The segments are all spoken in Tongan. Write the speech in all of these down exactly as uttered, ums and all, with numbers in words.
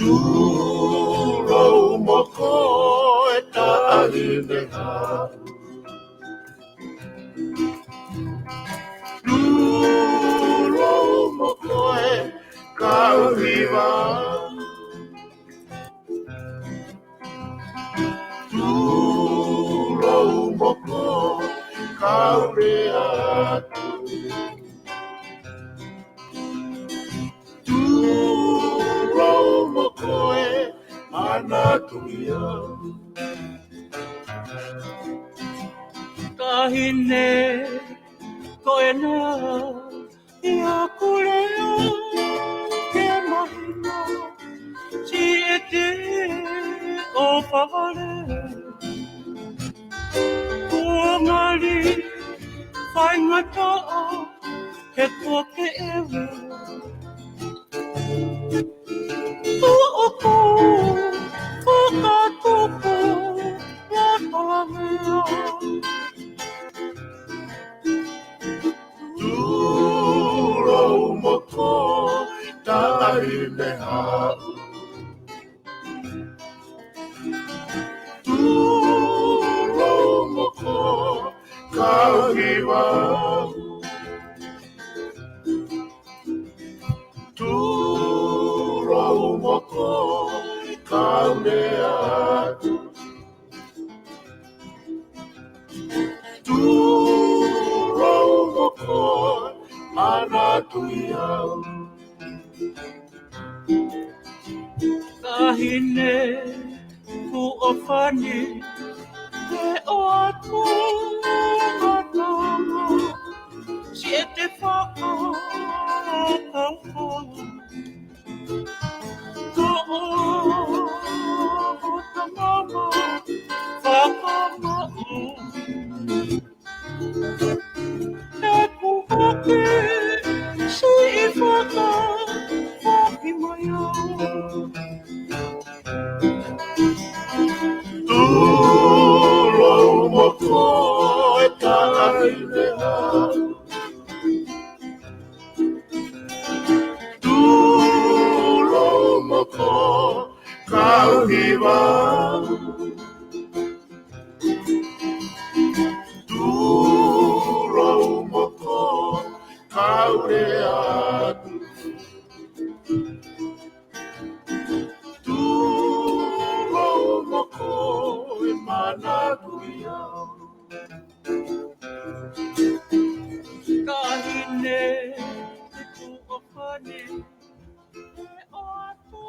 Tulou mo koe taʻahine haʻu. Tulou mo koe kau hiva. Tulou mo koe kau lea atu. Tulou mo koe manatuʻi au. Taʻahine ko ena ia ʻoku lea ke mahino, siʻete ʻofa vale. Kuo ngali faingataʻa he kuo ke ʻewe. Tuʻuku fakatupu ia tolangea. Tulou mo koe taʻahine haʻu. Tulou mo koe kau hiva. Tulou mo koe kau lea atu. Tulou mo koe manatuʻi au. Taʻahine kuo ʻofa ni ke ʻoatu ʻa e tama, siʻete fakakaukau. Ko ʻoku tama ma fakamaʻu. ʻOku ʻosi siʻi faka, foki mai au. Tulou mo koe taʻahine haʻu. Tulou mo koe kau hiva. Tulou mo koe kau lea atu. Tulou mo koe manatuʻi au. Taʻahine kuo ʻofa ni ke ʻoatu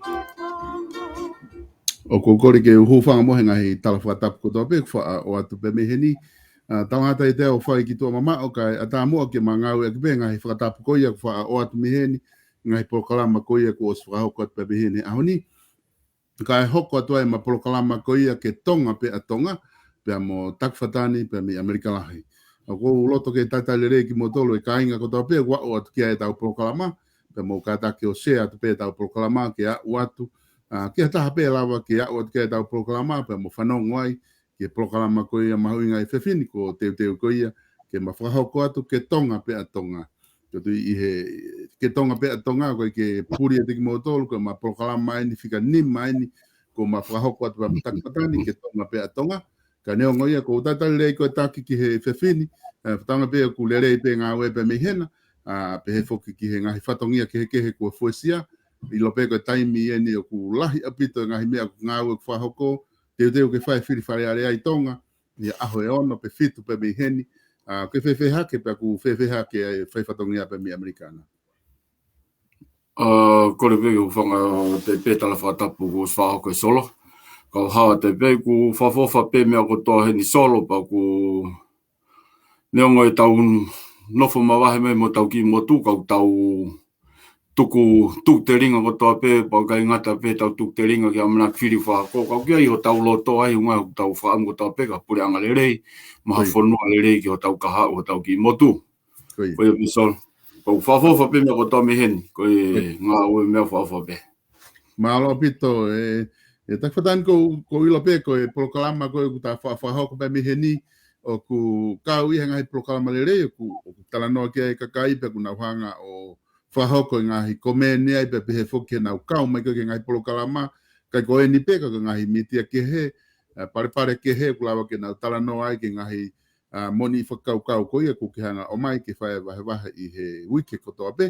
ʻa e tama. ʻOku ou kole ke u hūfanga mo e ngaahi tala fakatapu kotoa pē kuo faʻa ʻoatu pē mei heni. ʻA, tau ngata ʻi he ʻofa ʻi ki tuʻa mamaʻo kae ʻatā muʻa ke ma ngāueʻaki pē ngaahi fakatapu ko ia kuo faʻa ʻoatu mei heni, ngaahi polokalama ko ia kuo ʻosi fakahoko atu pē mei heni he ʻaho ni. Kae hoko atu ai ʻema polokalama ko ia ke Tonga pē ʻa Tonga, pea mo Takufatani, pea mei ʻAmelika Lahi. ʻOku ou loto ke talitali lelei kimoutolu e kāinga kotoa pē kuo aʻu atu ki ai ʻetau polokalama, pea mou kātaki ʻo share atu pē ʻetau polokalama ke aʻu atu, ʻa, ki ha taha pē lava ke aʻu atu ki ai ʻetau polokalama, pea mo fanongo ai ki he polokalama ko ia mahuʻinga ʻi he efiafi ni ko e teuteu ko ia ke ma fakahoko atu ke Tonga pē ʻa Tonga. Ko e tui ʻi he ke Tonga pē ʻa Tonga, ko e ke puli atu kimoutolu, ko ʻema polokalama eni fika nima eni kuo ma fakahoko atu pea mo Takufatani, ke Tonga pē ʻa Tonga. Ka neongo ia, ʻoku ou talitali lelei ko e taki ki he efiafi ni, ʻe, fakatauange pē ʻoku lelei pē ngāue pē mei hena, ʻa, pehē foki ki he ngaahi fatongia kehekehe kuo fuesia, ʻilo pē ko e taimi eni ʻoku lahi ʻaupito e ngaahi meʻa ʻoku ngāue ʻoku fakahoko, teuteu ke fai fili Fale Alea ʻi Tonga, ʻi he ʻaho ʻe ono pe fitu pē mei heni, ʻa, ke fēfē hake pea ʻoku fēfē hake ʻa e fai fatongia pē mei ʻAmelika na. ʻA, kole pē ke u hūfanga atu pē tala fakatapu kuo ʻosi fakahoko ʻe Solo. Kau hao atu pē, ʻoku fakaʻofoʻofa pē meʻa kotoa heni Solo, pea ʻoku neongo ʻetau nofo mavahe mai mo hotau kiʻi motu, ka ʻoku tau tuku, tuku telinga kotoa pē, pea ʻikai ngata pē ʻetau tuku telinga ki he ʻamanaki fili fakahoko, ka ʻoku ʻi ai hotau loto ai, ʻuhinga ʻoku tau fakaʻamu kotoa pē ki ha puleʻanga lelei, mo ha fonua lelei ki hotau kahaʻu, hotau kiʻi motu. Ko ia. Ko ia pē Solo. ʻOku fakaʻofoʻofa pē meʻa kotoa mei heni, ko e ngāue meʻa fakaʻofoʻofa pē. Mālō ʻaupito, ʻe, ʻe Takufatani, ʻoku ou ʻilo pē ko e polokalama ko ē ʻoku ta fa-, fakahoko pē mei heni, ʻoku kau ʻi he ngaahi polokalama lelei, ʻoku, ʻoku talanoa ki ai e kakai pea ʻoku nau hanga ʻo fakahoko e ngaahi komeni ai pea pehē foki ke nau kau mai ko ē ki he ngaahi polokalama, ʻikai ko eni pē ka ko e ngaahi mītia kehe, ʻa, palepale kehe ʻoku lava ke nau talanoa ai ki he ngaahi, ʻa, moʻoni fakakaukau ko ia ʻoku ke hanga ʻo ʻomai ke fai e vahevahe ʻi he uike kotoa pē,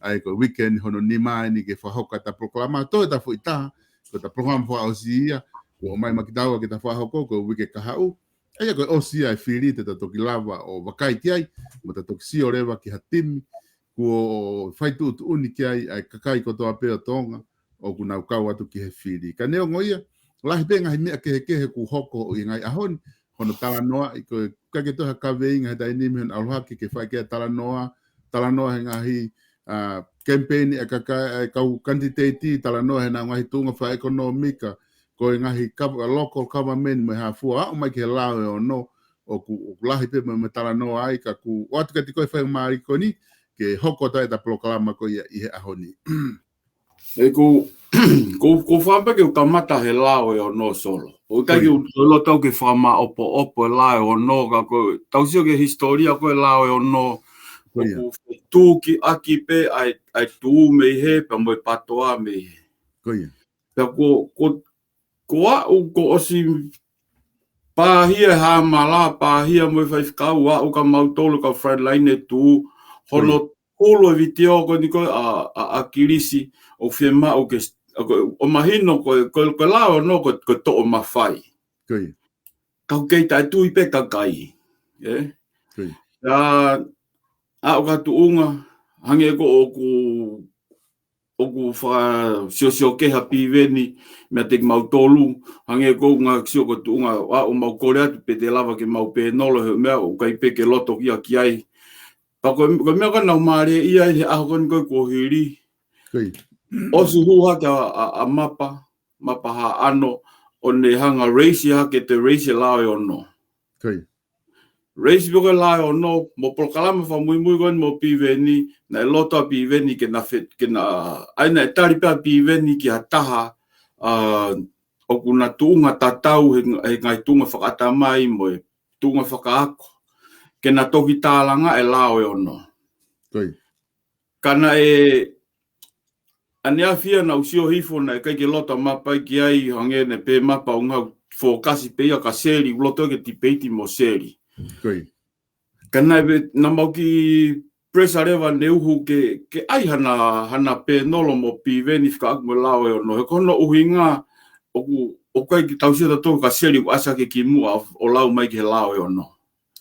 ʻa ia ko e uike ni hono nima eni ke fakahoko ʻeta polokalama, toe ʻeta foʻi taha, ko ʻeta polokalama fakaʻosi ia, kuo ʻomai maʻa kitaua ke ta fakahoko, ko e uike kahaʻu, ʻa ia ko e ʻosi ia e fili te ta toki lava ʻo vakai ki ai, mo ta toki sio leva ki ha timi, kuo fai tuʻutuʻuni ki ai ʻa e kakai kotoa pē ʻo Tonga, ʻoku nau kau atu ki he fili. Ka neongo ia, lahi pē ngaahi meʻa kehekehe ʻoku hoko ʻi he ngaahi ʻaho ni, hono talanoaʻi ko e ʻikai ke toe ha kaveinga he taimi ni hono ʻalu hake ke fai ki ai e talanoa, talanoa he ngaahi, ʻa, kemipeini ʻa e kakai, ʻa e kau kanititeiti, talanoa he ngaahi tuʻunga fakaʻekonōmika, ko e ngaahi gov-, local government mo e hā fua, aʻu mai ki he lao ʻe ono, ʻoku, ʻoku lahi pē mo e, mo e talanoa ai, ka ʻoku ʻoatu kiate koe e faingamālie ko eni, ke hoko atu ai ʻeta polokalama ko ia ʻi he ʻaho ni. ʻE ko, ko, ko fakaʻamu pē ke u kamata he lao ʻe ono Solo. ʻOku ʻikai ke u, ʻIo. u loto au ke fakamāʻopoʻopo e lao ʻe ono, ka ko, tau sio ki he hisitōlia ko e lao ʻe ono, ʻIo. ʻoku fetukiʻaki pē ʻa e, ʻa e tuʻu mei hē, pea mo e pātoa mei hē. ʻIo. Pea ko, ko, ko aʻu kuo ʻosi pāhia e hāmala, pāhia mo e faifekau, aʻu kia mautolu kau frontline ʻe tuʻu, hono ʻIo. kulu e vitiō ko eni ko ē ʻa, ʻa, ʻa ʻAkilisi, ʻoku fiemaʻu ke, ʻo, ʻo mahino ko e, ko e, ko e lao ʻe ono ko e, ko e toʻo mafai. ʻIo. Ka ʻoku kei taʻetui pē kakai. ʻE? ʻIo. Pea, aʻu ki ha tuʻunga, hangē ko ʻoku ʻoku fakasiosio kehe ʻa Piveni meiate kimautolu, hangē ko ʻeku ngaahi sio ko e tuʻunga ʻa ʻemau kole atu pe te lava ke mau pēnolo he meʻa ʻoku ʻikai pē ke loto ia ki ai. Pea ko, ko e meʻa ko ē naʻa ku mālieʻia ai he ʻaho ko eni ko ē kuo hili. ʻIo. ʻOsi hū hake ʻa, ʻa, ʻa Mapa, Mapa Haʻano, ʻo ne hanga ʻo raise hake, toe raise e lao ʻe ono. ʻIo. Raise pē ko e lao ʻe ono, mo e polokalama fakamuimui ko eni mo Piveni, naʻe loto ʻa Piveni ke na fe-, ke na, ʻa ia naʻe tali pē ʻa Piveni ki ha taha, ʻa, ʻoku na tuʻunga tatau he, he ngaahi tuʻunga fakaʻatamai mo e tuʻunga fakaako. Ke na toki tālangaʻi e lao ʻe ono. ʻIo. Ka naʻe ʻaneafi ia naʻa ku sio hifo naʻe ʻikai ke loto ʻa Mapa ia ki ai, hangē naʻe pehē ʻe Mapa ʻoku ngali fokasi pē ia kia Seli, ʻoku loto ia ke tipeiti mo Seli. ʻIo. Ka naʻe pē, naʻa mau kiʻi pressure leva ʻene uhu ke, ke ʻai hana, hana pēnolo mo Piveni fekauʻaki mo e lao ʻe ono. He ko hono ʻuhinga ʻoku, ʻoku ʻikai ke tau sio tautolu kia Seli ʻoku ʻasi hake kimuʻa ʻo, ʻo lau mai ki he lao ʻe ono.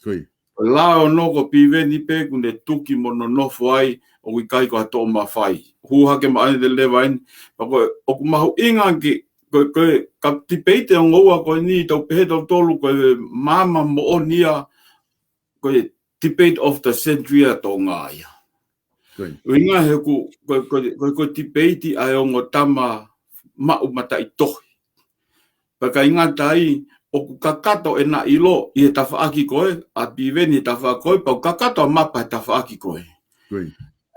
ʻIo. Lao ʻe ono ko Piveni pē ʻoku ne tuki mo nonofo ai, ʻoku ʻikai ko ha toʻo mafai. Hū hake maʻa ʻene leva eni, pea ko e, ʻoku mahuʻinga ke, ko e, ko e, ka tipeiti ʻe ongo ua ko eni, tau pehē tautolu ko e maama moʻoni ia, ko e debate of the century ʻa Tonga ia. ʻIo. ʻUhinga he ʻoku, ko e, ko e, ko e, ko e tipeiti ʻa e ongo tama maʻu mataʻitohi. Pea ʻikai ngata ai, ʻoku kakato ʻena ʻilo ʻi he tafaʻaki ko ē, ʻa Piveni he tafaʻaki ko ē, pea ʻoku kakato ʻa Mapa he tafaʻaki ko ē. ʻIo.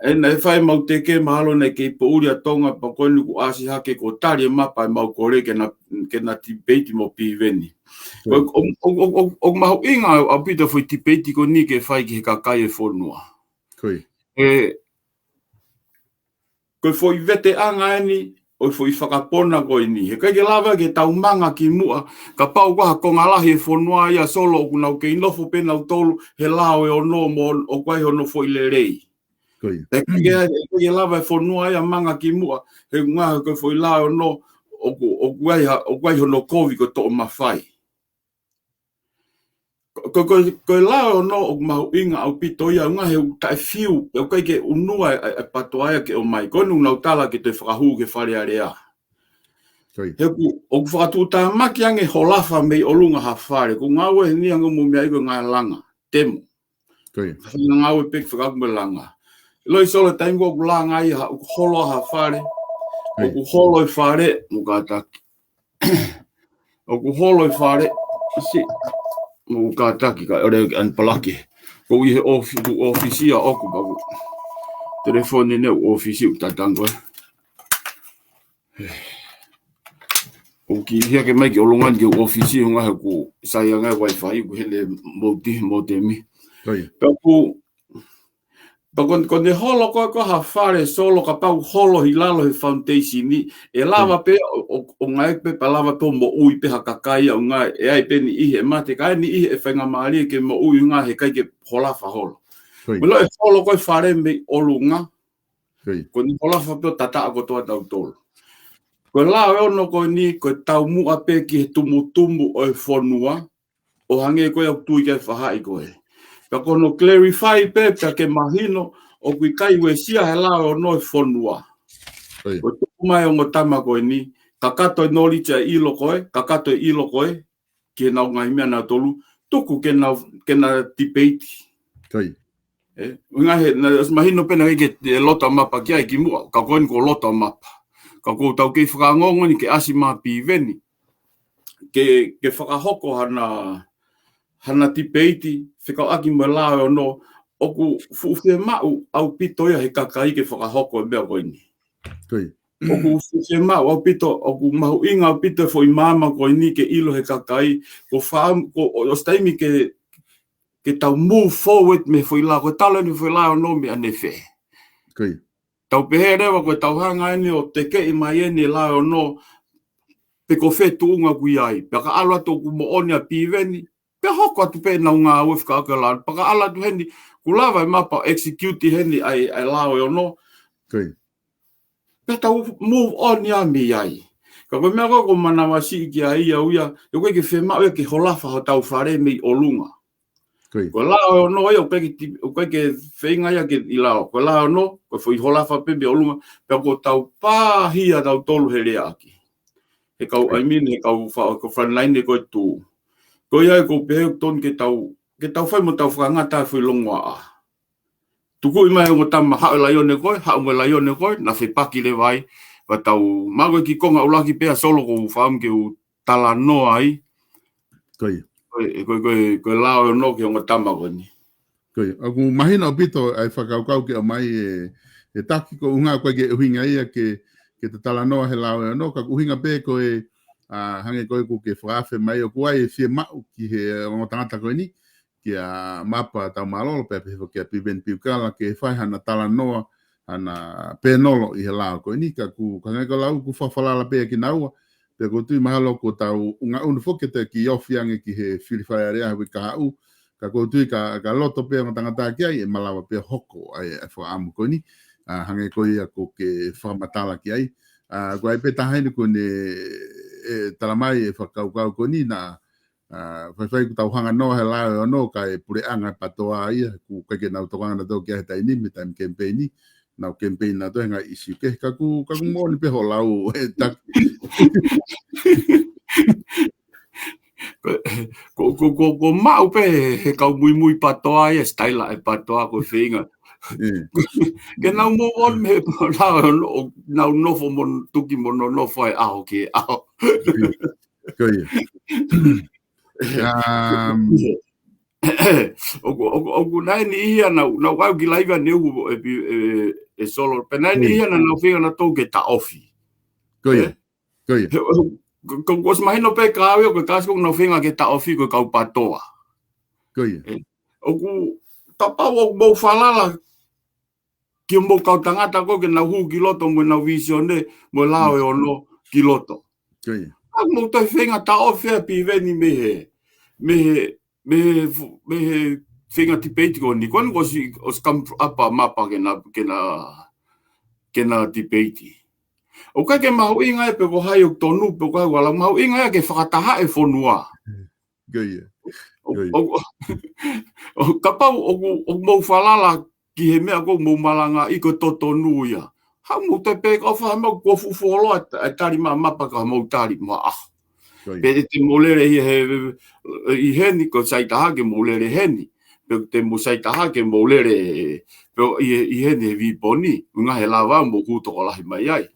ʻE naʻe fai ʻemau teke mahalo naʻe kei poʻuli ʻa Tonga pea ko eni kuo ʻasi hake kuo tali ʻe Mapa ʻemau kole ke na, ke na tipeiti mo Piveni. ʻIo. ʻOku, ʻoku, ʻoku, ʻoku, ʻoku mahuʻinga ʻaupito e foʻi tipeiti ko eni ke fai ki he kakai e fonua. ʻIo. ʻE, ko e foʻi veteʻanga eni ʻo e foʻi fakapona ko eni. He ʻikai ke lava ke tau manga kimuʻa, kapau ko ha konga lahi e fonua ia Solo ʻoku nau kei nofo pē nautolu he lao ʻe ono mo ʻoku ʻi ai hono foʻi lelei. ʻIo. He ʻikai ke, ʻikai ke lava e fonua ia manga kimuʻa, he ʻuhinga he ko e foʻi lao ʻe ono ʻoku, ʻoku ʻi ai ha, ʻoku ʻi ai hono kovi ko e toʻo mafai. Ko, ko, ko, ko e lao ʻe ono ʻoku mahuʻinga ʻaupito ia, ʻuhinga he ʻoku taʻefiu, ʻoku ʻikai ke ʻunua e, e, e pātoa ia ke ʻomai. Ko eni ʻoku nau tala ke toe fakahū ki he Fale Alea. ʻIo. He ʻoku, ʻoku fakatuʻutāmaki ange holafa mei ʻolunga ha fale. Ko e ngāue eni ʻoku mou meaʻi ko e ngāue langa. Temu. ʻIo. Ka fai ngāue pē ke fekauʻaki mo e langa. ʻIloʻi Solo taimi ʻoku langa ai ha, ʻoku holo ha fale. ʻIo. ʻOku holo e fale, mo kātaki. ʻOku holo e fale, si, mo kātaki ka ʻole ʻanepalaki. Ko e ʻi he ʻofi-, ʻoku ʻōfisi ʻa ʻoku pau. Telefoni ʻeni ʻoku ʻōfisi ʻoku tatango. ʻOku kiʻi hia ke mai ki ʻolunga ni ki he ʻōfisi ʻuhinga he ʻoku sai ange ʻa e Wi-Fi ʻoku hene moti, motemi. ʻIo. Pea ʻoku Pea ko, ko ʻene holo ko ē ko ha fale Solo kapau holo ʻi lalo he foundation ni, ʻe lava pē ʻo, ʻo, ʻo ngāueʻaki pē pea lava pē ʻo moʻui pē ha kakai ʻo ngāue, ʻe ʻi ai pē niʻihi ʻe mate, ka ʻi ai niʻihi ʻe faingamālie ke moʻui ʻo ngāue he ʻikai ke holofa holo. Ko ia. Melo ʻe holo ko ē fale mei ʻolunga, ko ia, ko ʻene holofa pē ʻo tataʻo kotoa tautolu. Ko e lao ʻe ono ko eni, ko e taumuʻa pē ki he tumutumu ʻo e fonua, ʻo hangē ko ia ʻoku tui ki ai e faʻahi ko ē. Pea ko hono clarify pē, pea ke mahino, ʻoku ʻikai uesia he lao ʻe ono e fonua. Ko ia. Ko e tuku mai e ongo tama ko eni, kakato e knowledge ʻa e ʻilo ko ē, kakato e ʻilo ko ē, ki heʻenau ngaahi meʻa nautolu, tuku ke nau, ke na debate. Ko ia. ʻE, ʻuhinga he, naʻe ʻosi mahino pē naʻe ʻikai ke, e loto ʻa Mapa ki ai kimuʻa, ka ko eni ko e loto ʻa Mapa. Ka ʻoku tau kei fakaongoongo ni ke ʻasi mai Piveni. Ke, ke fakahoko hana, hana debate, fekauʻaki mo e lao ʻe ono, ʻoku fuʻu fiemaʻu ʻaupito ia he kakai ke fakahoko e meʻa ko eni. Ko ia. ʻOku fuʻu fiemaʻu ʻaupito, ʻoku mahuʻinga ʻaupito e foʻi maama ko eni ke ʻilo he kakai, ko fā, ko, ʻo, ʻosi taimi ke, ke tau move forward mei he foʻi lao, ko e tala eni foʻi lao ʻe ono mei ʻanefē. Ko ia. Tau pehē leva ko e tau hanga eni ʻo tekeʻi mai eni e lao ʻe ono, pe ko fē tuʻunga ʻoku ʻi ai. Pea ka ʻalu atu ʻoku moʻoni ʻa Piveni, pea hoko atu pē ʻenau ngāue fekauʻaki e lao. Pea ka ʻalu atu heni, kuo lava e Mapa ʻo execute heni ʻa e, ʻa e lao ʻe ono. Ko ia. Pea tau move on ia mei ai. Ka ko e meʻa ko ē ʻoku ou manavasiʻi ki ai au ia, ʻoku ʻikai ke fiemaʻu ia ke holofa hotau fale mei ʻolunga. Ko ia. Ko e lao ʻe ono ia, ʻoku ʻikai ke ti-, ʻoku ʻikai ke feinga ia ke ʻi lalo. Ko e lao ʻe ono, ko e foʻi holofa pē mei ʻolunga, pea kuo tau pāhia tautolu he leaʻaki. He kau, ko ia, I mean, he kau fa-, ko e frontline ko ē ʻoku tuʻu. Ko ia ʻoku ou pehē ʻoku totonu ke tau, ke tau fai mo tau fakangata e foʻi longoaʻa. Tukuʻi mai e ongo tama, haʻu e laione ko ē, haʻu mo e laione ko ē, naʻa fepaki leva ai, pea tau, mahalo ko e kiʻi konga ʻuluaki pē ʻa Solo ʻoku ou fakaʻamu ke u talanoa ai. Ko ia. Ko e, ko e, ko e, ko e lao ʻe ono ki he ongo tama ko eni. Ko ia. ʻOku mahino ʻaupito ʻa e fakakaukau ke ʻomai ʻe, ʻe Taki, ko e ʻuhinga ʻoku ʻikai ke ʻuhinga ia ke, ke ta talanoa he lao ʻe ono, ka ʻoku ʻuhinga pē ko e, ʻa, hangē ko ē ʻoku ke fakaafe mai ʻoku ʻi ai e fiemaʻu ki he ongo tangata ko eni, kia Mapa Taumālolo, pea pehē foki kia Piveni Piukala, ke fai hana talanoa, hana pēnolo ʻi he lao ko eni, ka ʻoku, ka hangē ko e lau ʻoku fakafalala pē kinaua, pea ʻoku ou tui mahalo kuo tau ngaʻunu foki ʻetau kiʻi ofi ange ki he fili Fale Alea he uike kahaʻu, ka ʻoku ou tui ka, ka loto pē ongo tangata ki ai, ʻe malava pē hoko ai e fakaʻamu ko eni, ʻa, hangē ko ia ʻoku ke fakamatala ki ai. ʻA, ko e ʻai pē taha eni ko eni, ʻe, tala mai e fakakaukau ko eni naʻa, ʻa, faifai ʻoku tau hanga noa he lao ʻe ono kae puleʻanga e PTOA ia, ʻoku ʻikai ke nau tokanga nautolu ki ai he taimi ni, mei he taimi kemipeini, nau kemipeini nautolu he ngaahi ʻisiū kehe, ka ʻoku, ka ʻoku moʻoni pē hoʻo lau ʻe Taki. Ko, ko, ko, ko, ko maʻu pē he kau muimui PTOA ia, sitaila e PTOA ko e feinga. ʻE. Ke nau move on mei he lao ʻe ono, ʻo nau nofo mo tuki mo nonofo he ʻaho ki he ʻaho. Ko ia. Um, ʻOku, ʻoku, ʻoku ʻi ai e niʻihi ia naʻa, naʻa ku ʻai ki laivi ʻaneuhu ʻe Pi-, ʻe, ʻe Solo. Pea ʻi ai e niʻihi ia naʻa nau feinga nautolu ke taʻofi. Ko ia. ʻE? Ko ia. He, he, ko, ko, ʻosi mahino pē kia au ia ko e kātaki ʻoku nau feinga ke taʻofi ko e kau PTOA. Ko ia. ʻE, ʻoku, kapau ʻoku mou falala ki hoʻomou kau tangata ko ē ke nau hū ki loto mo ʻenau vīsone mo e lao ʻe ono ki loto. Ko ia. ʻOku mou toe feinga taʻofi ʻa Piveni mei he, mei he, mei he fu-, mei he feinga tipeiti ko eni, ko eni kuo ʻosi, ʻosi come up ʻa Mapa ke na, ke na, ke na tipeiti. ʻOku ʻikai ke mahuʻinga ia pe ko hai ʻoku tonu, pe ko hai ʻoku ʻalu, mahuʻinga ia ke fakataha e fonua. Ko ia. ʻO, ko ia. ʻO, ʻo, kapau ʻoku, ʻoku mou falala ki he meʻa ʻoku mou malangaʻi ko e totonu ia. Haʻu mou toe pehē ka ʻofa ha meʻa kuo fuʻu fuoloa e tali ʻa Mapa ka mou tali maʻa. Ko ia. Pe te mou lele ʻi he, ʻi heni ko e saʻi taha ke mou lele heni. Pe te mou saʻi taha ke mou lele, pe ʻi, ʻi heni he viponi. ʻUhinga he lava mou kū tokolahi mai ai.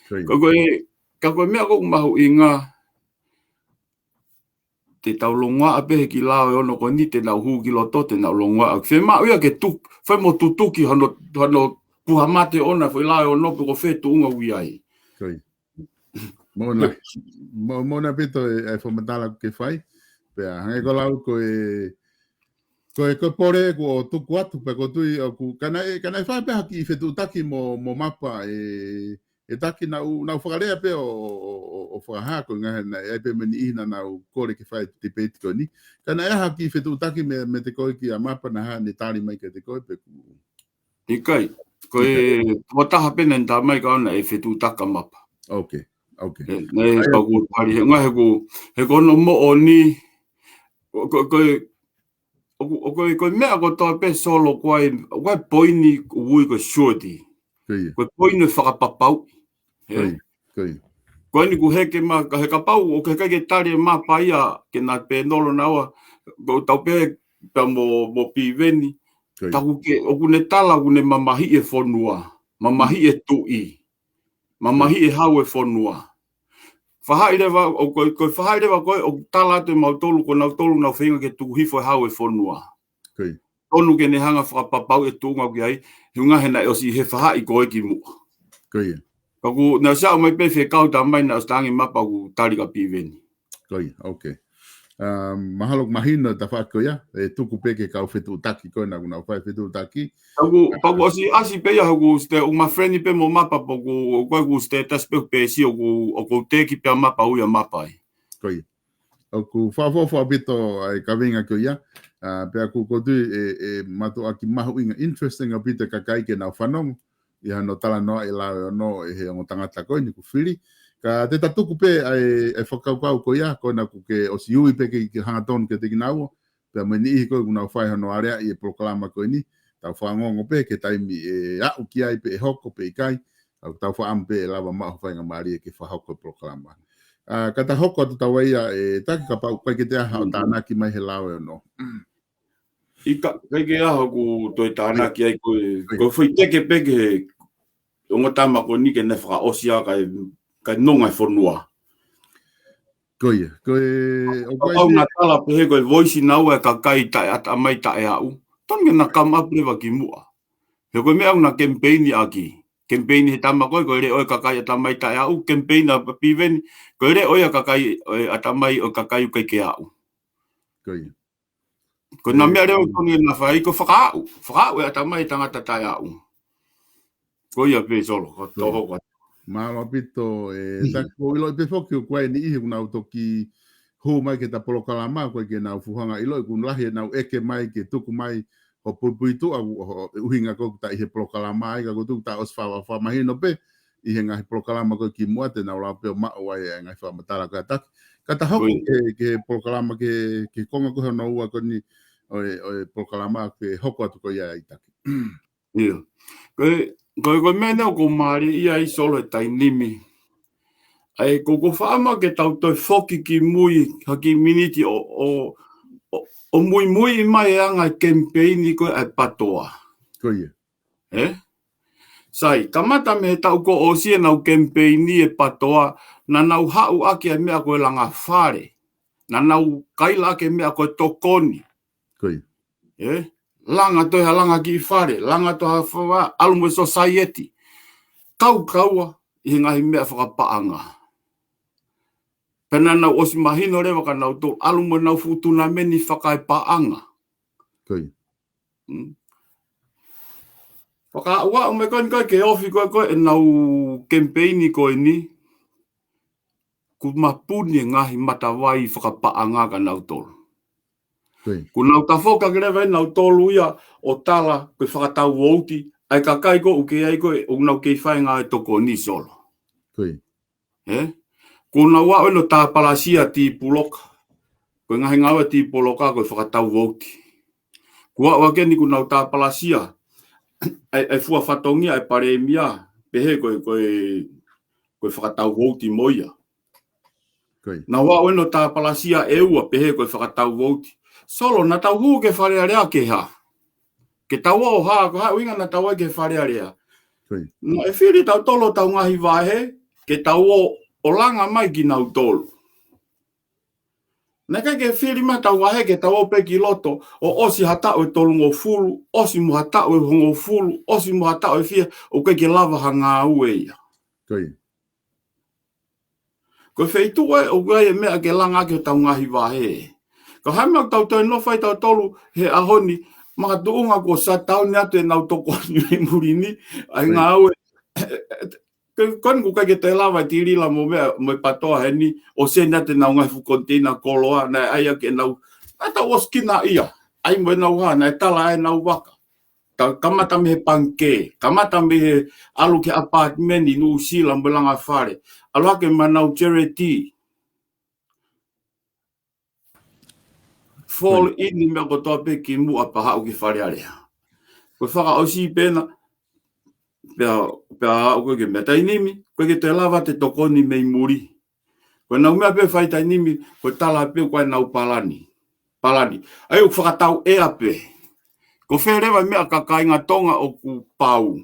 Ko ia. Ka ko e, ka ko e meʻa ʻoku mahuʻinga te tau longoaʻa pē he kiʻi lao ʻe ono ko eni te nau hū ki loto te nau longoaʻa. Fiemaʻu ia ke tu-, fai mo tutuki hano, hano puha mate ʻona foʻi lao ʻe ono pe ko fē tuʻunga ʻoku ʻi ai. Ko ia. Moʻoni, mo-, moʻoni ʻaupito e, e fakamatala ʻoku ke fai. Pea, hangē ko e lau ko e, Ko e, ko e pole ʻoku tuku atu pē ʻoku ou tui ʻoku, ka naʻe, ka naʻe fai pē ha kiʻi fetuʻutaki mo, mo Mapa ē, ʻe Taki, naʻa ku, naʻa ku fakalea pē ʻo, ʻo, ʻo, ʻo fakahā ko e ngaahi, naʻe ʻi ai pē mo e niʻihi naʻa nau kole ke fai e debate ko eni. Ka naʻe ʻi ai ha kiʻi fetuʻutaki mei, meiate koe kia Mapa naʻa ne tali mai kiate koe pe ʻoku ʻIkai. Ko e ʻIkai. Tokotaha pē naʻe tā mai ka ʻoku ʻi ai e fetuʻutaki Mapa. Ok, ok. ʻE, ne, ʻIkai. Pea ʻoku tali he, ngaahi he ʻoku, he ko hono moʻoni, ko, ko, ko e, ʻoku, ʻoku, ko e meʻa kotoa pē Solo ko e, ko e poini ʻoku ui ko e surety. Ko ia. Ko e poini fakapapauʻi. Ē? Ko ia, ko ia. Ko eni ʻoku heke mai, ka he kapau, ʻoku ʻikai ke tali ʻe Mapa ia, ke na pēnolo naua, ko tau pē, pea mo, mo Piveni. Ko ia. Taku ke, ʻoku ne tala, ʻoku ne mamahiʻi e fonua. Mamahiʻi e tuʻi. Mamahiʻi e hau e fonua. Fahaʻi leva, ʻo ko, ko e fahaʻi leva ko e, ʻoku tala atu ʻe mautolu, ko nautolu, nau feinga ke tuku hifo e hau e fonua. Ko ia. Tonu ke ne hanga fakapapauʻi e tuʻunga ʻoku ʻi ai, he ʻuhinga he naʻe ʻosi he fahaʻi ko e kimuʻa. Ko ia. Ka ʻoku, naʻe ʻosi aʻu mai pē fekau tā mai naʻe ʻosi tangi Mapa ʻoku tali kia Piveni. Ko ia, ok. Um, mahalo ʻoku mahino e tafaʻaki ko ia, ʻe tuku pē ki he kau fetuʻutaki ko ē naʻa nau fai fetuʻutaki. Pea ʻoku, pea ʻoku ʻosi ʻasi pē ia hoku ste ʻoku ma friendly pē mo Mapa pea ʻoku, ʻoku, ʻoku status pē pē si ʻoku, ʻoku teki pē Mapa ʻoku ʻia Mapa ai. Ko ia. ʻOku fakaʻofoʻofa ʻaupito ʻa e kaveinga ko ia. Ah, pea ʻoku ou tui ʻe, ʻe mātuʻaki mahuʻinga interesting ʻaupito e kakai ke nau fanongo ʻi hano talanoa e lao ʻe ono ʻe he ongo tangata ko eni ʻoku fili. Ka te ta tuku pē ʻa e, ʻa e fakakaukau ko ia, ko ena ʻoku ke ʻosi ui pē ke, ke hangatonu kiate kinaua. Pea mo e niʻihi ko ē ʻoku nau fai hono aleaʻi e polokalama ko eni, tau fanongo pē ki he taimi ʻe aʻu ki ai pe ʻe hoko pe ʻikai, ʻoku tau fakaʻamu pē ʻe lava maʻu ha faingamālie ke fakahoko e polokalama. Ah, ka ta hoko atu tau ai ia ʻe Taki kapau ʻoku ʻikai ke toe ʻi ai haʻo tānaki mai he lao ʻe ono. ʻIkai, ʻikai ke ʻi ai haʻaku toe tānaki ai ko e, ko e foʻi teke pē ki he ongo tama ko eni ke ne fakaʻosi ʻa e kakai, kakai nonga e fonua. Ko ia, ko e, ʻoku ʻi ai pē ʻoku na tala pē he ko e voice naua e kakai taʻe ʻatamai taʻe aʻu. Tonu ke na come up leva kimuʻa. He ko e meʻa ʻoku na kemipeini ʻaki. Kemipeini he tama ko e, ko e leʻo e kakai ʻatamai taʻe aʻu. Kemipeini ʻa Piveni, ko e leʻo ia e kakai, ʻo e ʻatamai ʻo e kakai ʻoku ʻikai ke aʻu. Ko ia. Ko ena meʻa leva ʻoku tonu ke na fai ko e fakaaʻu. Fakaaʻu e ʻatamai e tangata taʻe aʻu. Ko ia pē Solo, ko e toho ko. Mālō ʻaupito ʻe Taki, ʻoku ou ʻiloʻi pē foki ʻoku ʻi ai e niʻihi ʻoku nau toki hū mai ki heʻeta polokalama, ʻoku ʻikai ke nau fuʻu hanga ʻiloʻi, ʻoku lahi ʻenau ʻeke mai ke tuku mai ho puipuituʻa, ʻo, ʻo, ʻuhinga ko ē ʻoku ta ʻi he polokalama ai, ka ʻoku ou tui ʻoku ta ʻosi fa-, fa-, fakamahino pē ʻi he ngaahi polokalama ko ē kimuʻa te nau lava pē ʻo maʻu ai e ngaahi fakamatala ko ia ʻa Taki. Ka ta hoko ki he, ki he polokalama ki he, ki he konga ko ē hono ua ko eni ʻo e, ʻo e polokalama ke hoko atu ko ia ʻa Taki. ʻIo. Ko e, ko e, ko e meʻa naʻa ku mālieʻia ai Solo he taimi ni. ʻA ia ʻoku ou fakaʻamu ke tau toe foki ki mui, ha kiʻi miniti ʻo, ʻo, ʻo, ʻo muimui mai e anga e kemipeini ko ē ʻa e PATOA. Ko ia. Ē? Sai, kamata mei he taʻu kuo ʻosi ʻenau kemipeini e PATOA, naʻa nau haʻu ʻaki e meʻa ko e langa fale. Naʻa nau kaila ʻaki e meʻa ko e tokoni. Ko ia. Ē? Langa toe ha langa kiʻi fale, langa toe ha fava, ʻalu mo e society. Kaukaua ʻi he ngaahi meʻa fakapaʻanga. Pea naʻa nau ʻosi mahino leva kia nautolu, ʻalu mo ʻenau fuʻu tunameni fakaepaʻanga. Ko ia. Mm. Fakaaʻu mai ko eni ko e ke ofi ko ē ko ē ʻenau kemipeini ko eni, kuo mapuni e ngaahi matavai fakapaʻanga kia nautolu. Ko ia. Kuo nau tafoki hake leva ʻe nautolu ia ʻo tala ko e fakatau vouti, ʻa e kakai ko ē ʻoku kei ʻi ai ko ē, ʻoku nau kei fai e ngāue tokoni Solo. Ko ia. Ē? Kuo nau aʻu eni ʻo tāpalasia Tī Puloka. Ko e ngaahi ngāue Tī Puloka ko e fakatau vouti. Kuo aʻu hake eni kuo nau tāpalasia ʻa e, ʻa e fua fatongia ʻa e palēmia, pehē ko e, ko e, ko e fakatau vouti mo ia. Ko ia. Nau aʻu eni ʻo tāpalasia ʻEua, pehē ko e fakatau vouti. Solo, naʻa tau hū ki he Fale Alea ke hā? Ke tau ō hā, ko e hā e ʻuhinga naʻa tau ō ai ki he Fale Alea? Ko ia. Naʻe fili tautolu hotau ngaahi vahe, ke tau ō ʻo langa mai kinautolu. Naʻe ʻikai ke fili mai hotau vahe ke tau ō pē ki loto, ʻo ʻosi ha taʻu ʻe tolungofulu, ʻosi mo ha taʻu ʻe hongofulu, ʻosi mo ha taʻu ʻe fiha, ʻoku ʻikai ke lava ha ngāue ia. Ko ia. Ko e feituʻu ē ʻoku ʻi ai e meʻa ke langa ʻaki hotau ngaahi vahe. Ka hā e meʻa ʻoku tau toe nofo ai tautolu he ʻaho ni, makatuʻunga kuo shutdown atu ʻenau tokoni mei muli ni, ʻa e ngāue. Ko, ko eni ʻoku ʻikai ke toe lava e Tilila mo meʻa, mo e PATOA heni, ʻo send atu ʻenau ngaahi fuʻu container koloa, naʻe ʻai ʻaki ʻenau, naʻa tau ʻosi kinaʻia, ʻai mo ʻenau hā, naʻe tala ʻenau vaka. Ka-, kamata mei he pangikē, kamata mei he ʻalu ki he apartment ʻi Nuʻusila mo e langa fale, ʻalu hake mo ʻenau charity. Fold in e meʻa kotoa pē ki muʻa pea haʻu ki Fale Alea. Ko e fakaʻosi pē ena, pea, pea haʻu ko ē ki he meʻa taimi ni, ʻoku ʻikai ke toe lava ʻete tokoni mei muli. Ko ʻenau meʻa pē fai taimi ni, ko e tala pē ko ʻenau palani. Palani. ʻA ia ʻoku fakatau ʻea pē. Ko fē leva e meʻa ka kāinga Tonga ʻoku pau.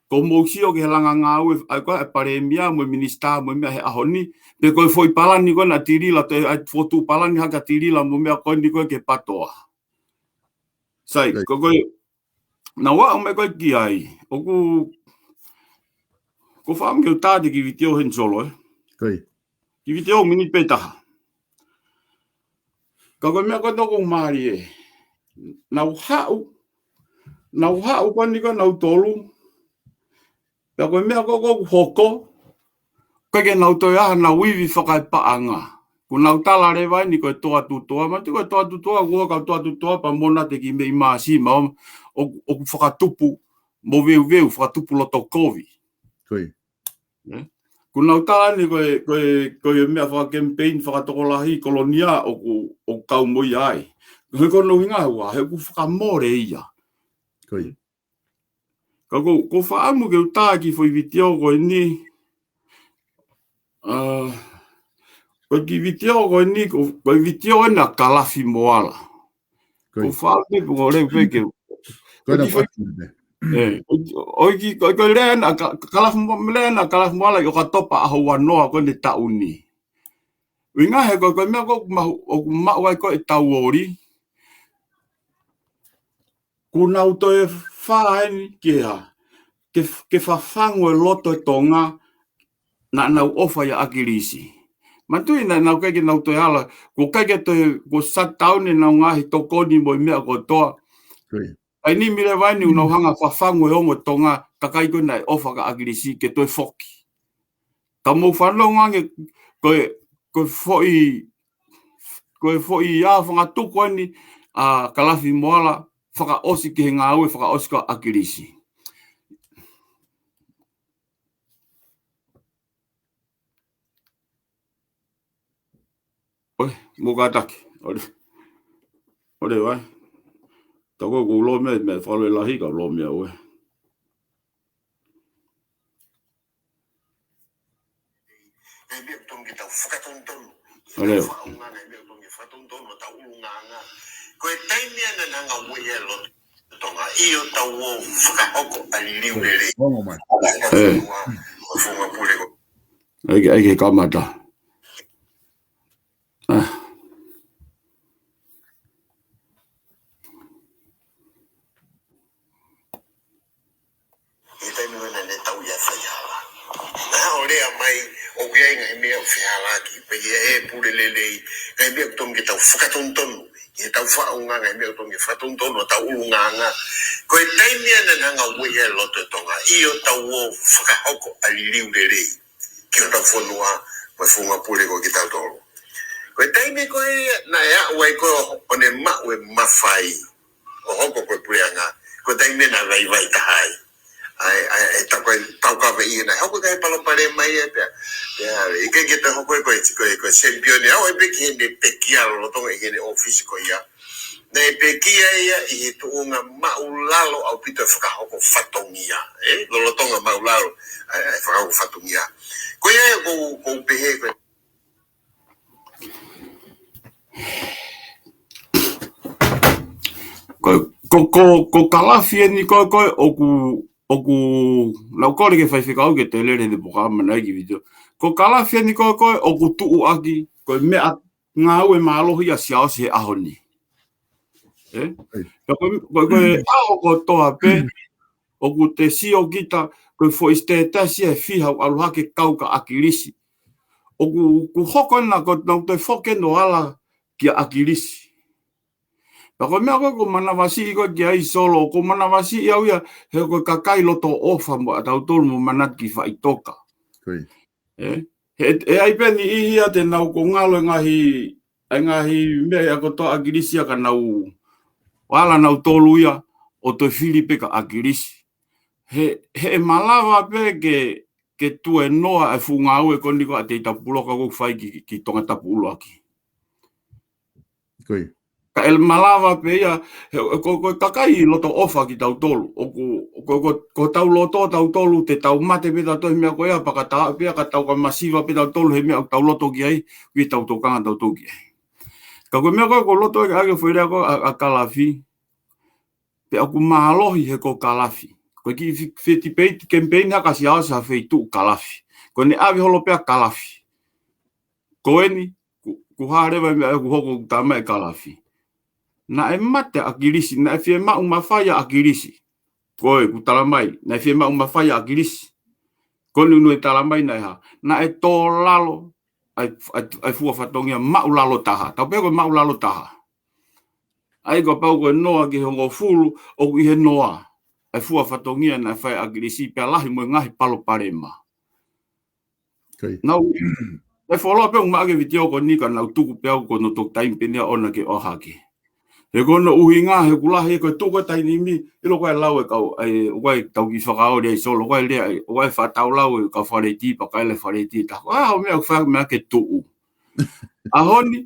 Ko mou sio ki he langa ngāue, ʻa ia ko e palēmia mo e minisitā mo e meʻa he ʻaho ni, pe ko e foʻi palani ko ena ʻa Tilila, toe ʻai fotu palani hake ʻa Tilila mo e meʻa ko eni ko ē ki he PATOA. Sai, ko, ko e, naʻa ku ʻomai ko ē ki ai, ʻoku, ʻoku ou fakaʻamu ke u tā atu e kiʻi vitiō heni Solo, ē? Kiʻi vitiō miniti pē taha. Ka ko e meʻa ko ē ʻoku mālie. Naʻa ku haʻu, naʻa ku haʻu ko eni ko ē nautolu. Pea ko e meʻa ko ē ʻoku hoko, ʻoku ʻikai ke nau toe ʻai haʻanau ivi fakaepaʻanga. Kuo nau tala leva eni ko e toa tutoa, ma tu ko e toa tutoa, ʻoku ʻikai ko e toa tutoa, pea mo na te ki mei Māsima, ʻo, ʻoku fakatupu moveuveu, fakatupu loto kovi. Ē? Kuo nau tala eni ko e, ko e, ko e meʻa fakakemipeini fakatokolahi Kolonia ʻoku, ʻoku kau mo ia ai. He ko hono ʻuhinga ua, he ʻoku fakamole ia. Ka ko, ʻoku ou fakaʻamu ke u tā e kiʻi foʻi vitiō ko eni. ʻA, ko e kiʻi vitiō ko eni, ko, ko e vitiō ena ʻa Kalafi Moala. ʻOku ou fakaʻamu pē ʻoku ou lea pē ke u. Ko e kiʻi foʻi, ē, ʻo, ʻo e kiʻi, ko, ko e lea ena ʻa Ka-, Kalafi Mo-, lea ena ʻa Kalafi Moala ʻi ʻOkatopa ʻaho ua noa ko eni taʻu ni. ʻUhinga he ko, ko e meʻa ko ē ʻoku maʻu, ʻoku maʻu ai ko ē ʻetau ʻoli. Kuo nau toe fā eni ke hā, ke, ke fafangu e loto e Tonga, naʻa nau ʻofa ʻia ʻAkilisi. Manatuʻi naʻa nau ʻikai ke nau toe ala, kuo ʻikai ke toe, kuo shutdown ʻenau ngaahi tokoni mo e meʻa kotoa. Taimi ni leva eni ʻoku nau hanga fafangu e ongo Tonga, kakai ko ē naʻe ʻofa kia ʻAkilisi ke toe foki. Ka mou fanongo ange, ko e, ko e foʻi, ko e foʻi ʻā fangatuku eni ʻa Kalafi Moala, fakaʻosi ki he ngāue, fakaʻosi kia ʻAkilisi. ʻOi, mou kātaki. ʻOle. ʻOle vai. Tau ko ʻoku lōmia, meʻa fakalō e lahi ka lōmia ʻoe. Ngaahi meʻa ʻoku totonu ke tau fakatonutonu. ʻOle. Tau fakaʻaonga ngaahi meʻa ʻoku totonu ke fakatonutonu ʻo tau ʻulungaanga. Ko e taimi ena naʻa nau ui he lotu Tonga, ʻio tau ō fakahoko ʻa e liliu lelei. Ongo mai. Ē. Ko e funga pule ko. ʻAi ke, ʻai ke kamata. ʻA. ʻI he taimi ko ē naʻa ne tau ia faihala. Naʻa ne lea mai, ʻoku ʻi ai ngaahi meʻa ʻoku fehālaaki, pea ʻi ai e pule lelei, ngaahi meʻa ʻoku totonu ke tau fakatonutonu, ʻi heʻetau fakaʻaonga, ngaahi meʻa ʻoku totonu ke fakatonutonu ʻo tau ʻulungaanga. Ko e taimi ena naʻa nau ui he lotu e Tonga, ʻio tau ō fakahoko ʻa e liliu lelei ki hotau fonua, mo e funga pule ko kitautolu. Ko e taimi ko ē naʻe aʻu ai ko ē ʻo ne maʻu e mafai ʻo hoko ko e puleʻanga, ko e taimi naʻe vaivai taha ai. ʻAi, ʻai, ʻai, tau ko ē, tau kave ʻi he naʻe hoko e ngaahi palopalema ia pea, pea, ʻikai ke toe hoko ko e, ko e, ko e champion, ʻa ē pē ki heʻene pekia lolotonga ʻi heʻene ʻōfisi ko ia. Naʻe pekia ia ʻi he tuʻunga māʻulalo ʻaupito e fakahoko fatongia, ē? Lolotonga māʻulalo, ʻa e, ʻa e fakahoko fatongia. Ko ia ʻoku ou, ʻoku ou pehē ko e Ko, ko, ko, ko Kalafi eni ko, ko ē ʻoku, ʻoku, naʻa ku kole ki he faifekau ke toe lele he polokalama naʻe ʻi ai e kiʻi vitiō. Ko Kalafi eni ko, ko ē ʻoku tuʻu ʻaki, ko e meʻangāue mālohi ʻa Siaosi he ʻaho ni. Ē? Ka ko, ko, ko e ʻaho kotoa pē, ʻoku te sio kita, ko e foʻi status ia ʻe fiha ʻoku ʻalu hake kau kia ʻAkilisi. ʻOku, ʻoku hoko ena ko ʻenau toe foki eni ʻo ala kia ʻAkilisi. Pea ko e meʻa ko ē ʻoku ou manavasiʻi ko ē ki ai Solo, ʻoku ou manavasiʻi au ia, he ko e kakai loto ʻofa mo ʻatautolu mo manatu ki faʻitoka. Ē? He, ʻe ʻi ai pē niʻihi ia te nau ko ngalo e ngaahi, e ngaahi meʻa ia kotoa ʻa ʻAkilisi ia ka nau, ʻo ala nautolu ia, ʻo toe fili pē kia ʻAkilisi. He, he ʻe malava pē ke, ke tuēnoa e fuʻu ngāue ko eni ko ē ʻa Teita Puloka ʻoku fai ki, ki Tongatapu ʻUluaki. Ka ʻe malava pē ia, he, ko, ko e kakai loto ʻofa kitautolu. ʻOku, ko, ko, ko hotau loto ʻatautolu, te tau mate pē tautolu he meʻa ko ia, pea ka tau pē ia, ka tau ka masiva pē tautolu he meʻa ʻoku tau loto ki ai, ʻoku ʻi ai ʻetau tokanga tautolu ki ai. Ka ko e meʻa ko ē ʻoku ou loto ʻekeʻeke foʻi lea ko ē ʻa, ʻa Kalafi, pea ʻoku mālohi he ko Kalafi. Ko e kiʻi fi-, fi-, tipeiti, kemipeini ʻa Siaosi ha feituʻu Kalafi. Ko ʻene ʻave holo pē ʻa Kalafi. Ko eni, ku, ku hā leva e meʻa ʻoku hoko ʻoku talamai ʻe Kalafi. Naʻe mate ʻa ʻAkilisi, naʻe fiemaʻu mafai ʻa ʻAkilisi. Ko ē, ʻoku talamai, naʻe fiemaʻu mafai ʻa ʻAkilisi. Ko eni ʻoku ne talamai naʻe hā. Naʻe tō lalo, ʻa e, ʻa e, ʻa e fua fatongia maʻulalo taha. Tau pehē ko e maʻulalo taha. ʻA ia kapau ko e noa ki he hongofulu, ʻoku ʻi he noa. ʻA e fua fatongia naʻe fai ʻe ʻAkilisi pea lahi mo e ngaahi palopalema. Nau, ʻe follow up pē ʻoku maʻake vitiō ko eni ka nau tuku pē au ko hono toki taimi pē eni ia ʻoʻona ke ʻohake. He ko hono ʻuhinga, he ʻoku lahi ko e tuku e taimi ni, ʻilo ko e lau e kau, ʻe, ʻoku ʻi ai ʻetau kiʻi fakaoli ai Solo, ʻoku ʻi ai e lea, ʻoku ʻi ai e faʻa tau lau e kau Faleiti, pea kai le Faleiti, ta, ʻa, ʻo meʻa ʻoku fai meʻa ke tuʻu. ʻAho ni,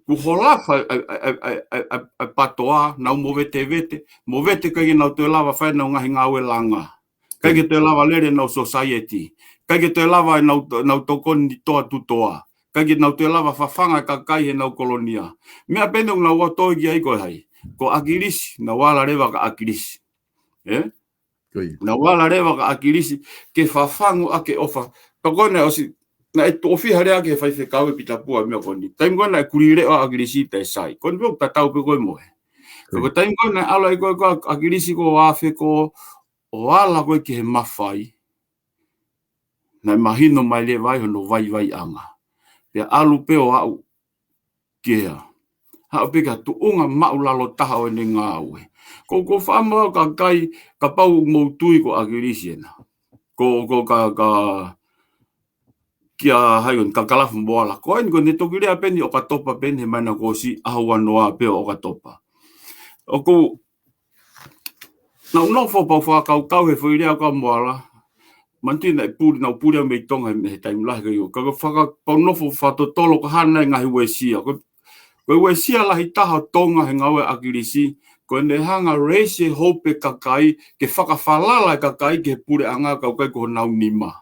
kuo hola fai, ʻa, ʻa, ʻa, ʻa, ʻa, ʻa, ʻa e patoa, nau movetevete, movete ʻikai ke nau toe lava fai ʻenau ngaahi ngāue langa. ʻIkai ke toe lava lele ʻenau society. ʻIkai ke toe lava ʻenau, ʻenau tokoni toa tutoa. ʻIkai ke nau toe lava fafanga e kakai heʻenau kolonia. Meʻa pē eni ʻoku nau ō atu ki ai ko e hā. Ko ʻAkilisi, nau ala leva kia ʻAkilisi. Ē? Nau ala leva kia ʻAkilisi, ke fafangu ʻaki e ʻofa. Pea ko ena ʻosi, naʻe toʻofi ha lea ki he faifekau ʻe Pita Pua meʻa ko eni. Taimi ko ē naʻe kulileʻo ʻa ʻAkilisi pea sai. Ko eni pē ʻoku tatau pē ko e mohe. Ka ko e taimi ko ē naʻe ʻalu ai ko ē ko ʻAkilisi ko ʻo afe ko ʻo ala ko ē ki he mafai. Naʻe mahino mai leva ai hono vaivaiʻanga. Pea ʻalu pē ʻo aʻu ki he hā. Haʻu pē ki ha tuʻunga maʻulalo taha ʻo ʻene ngāue. Ko, ko faʻa mau kakai, kapau mou tui ko ʻAkilisi ena. Ko, ko ka, ka, kia hai ko eni, ka Kalafi Moala. Ko eni ko ʻene toki lea pē eni ʻOkatopa pē eni he māhina kuo ʻosi, ʻaho ua noa pē ʻo ʻOkatopa. ʻOku, naʻu nofo pea u fakakaukau he foʻi lea ko ē ʻa Moala. Manatuʻi naʻe puli, naʻu puli au mei Tonga he, he taimi lahi ko ia. Ka, ka faka-, pea u nofo fakatotolo ko e hā nai e ngaahi uesia. Ko, ko e uesia lahi taha ʻo Tonga he ngāue ʻa ʻAkilisi, ko ʻene hanga ʻo raise e hope e kakai, ke fakafalala e kakai ki he puleʻanga ka ʻoku ʻikai ko honau nima.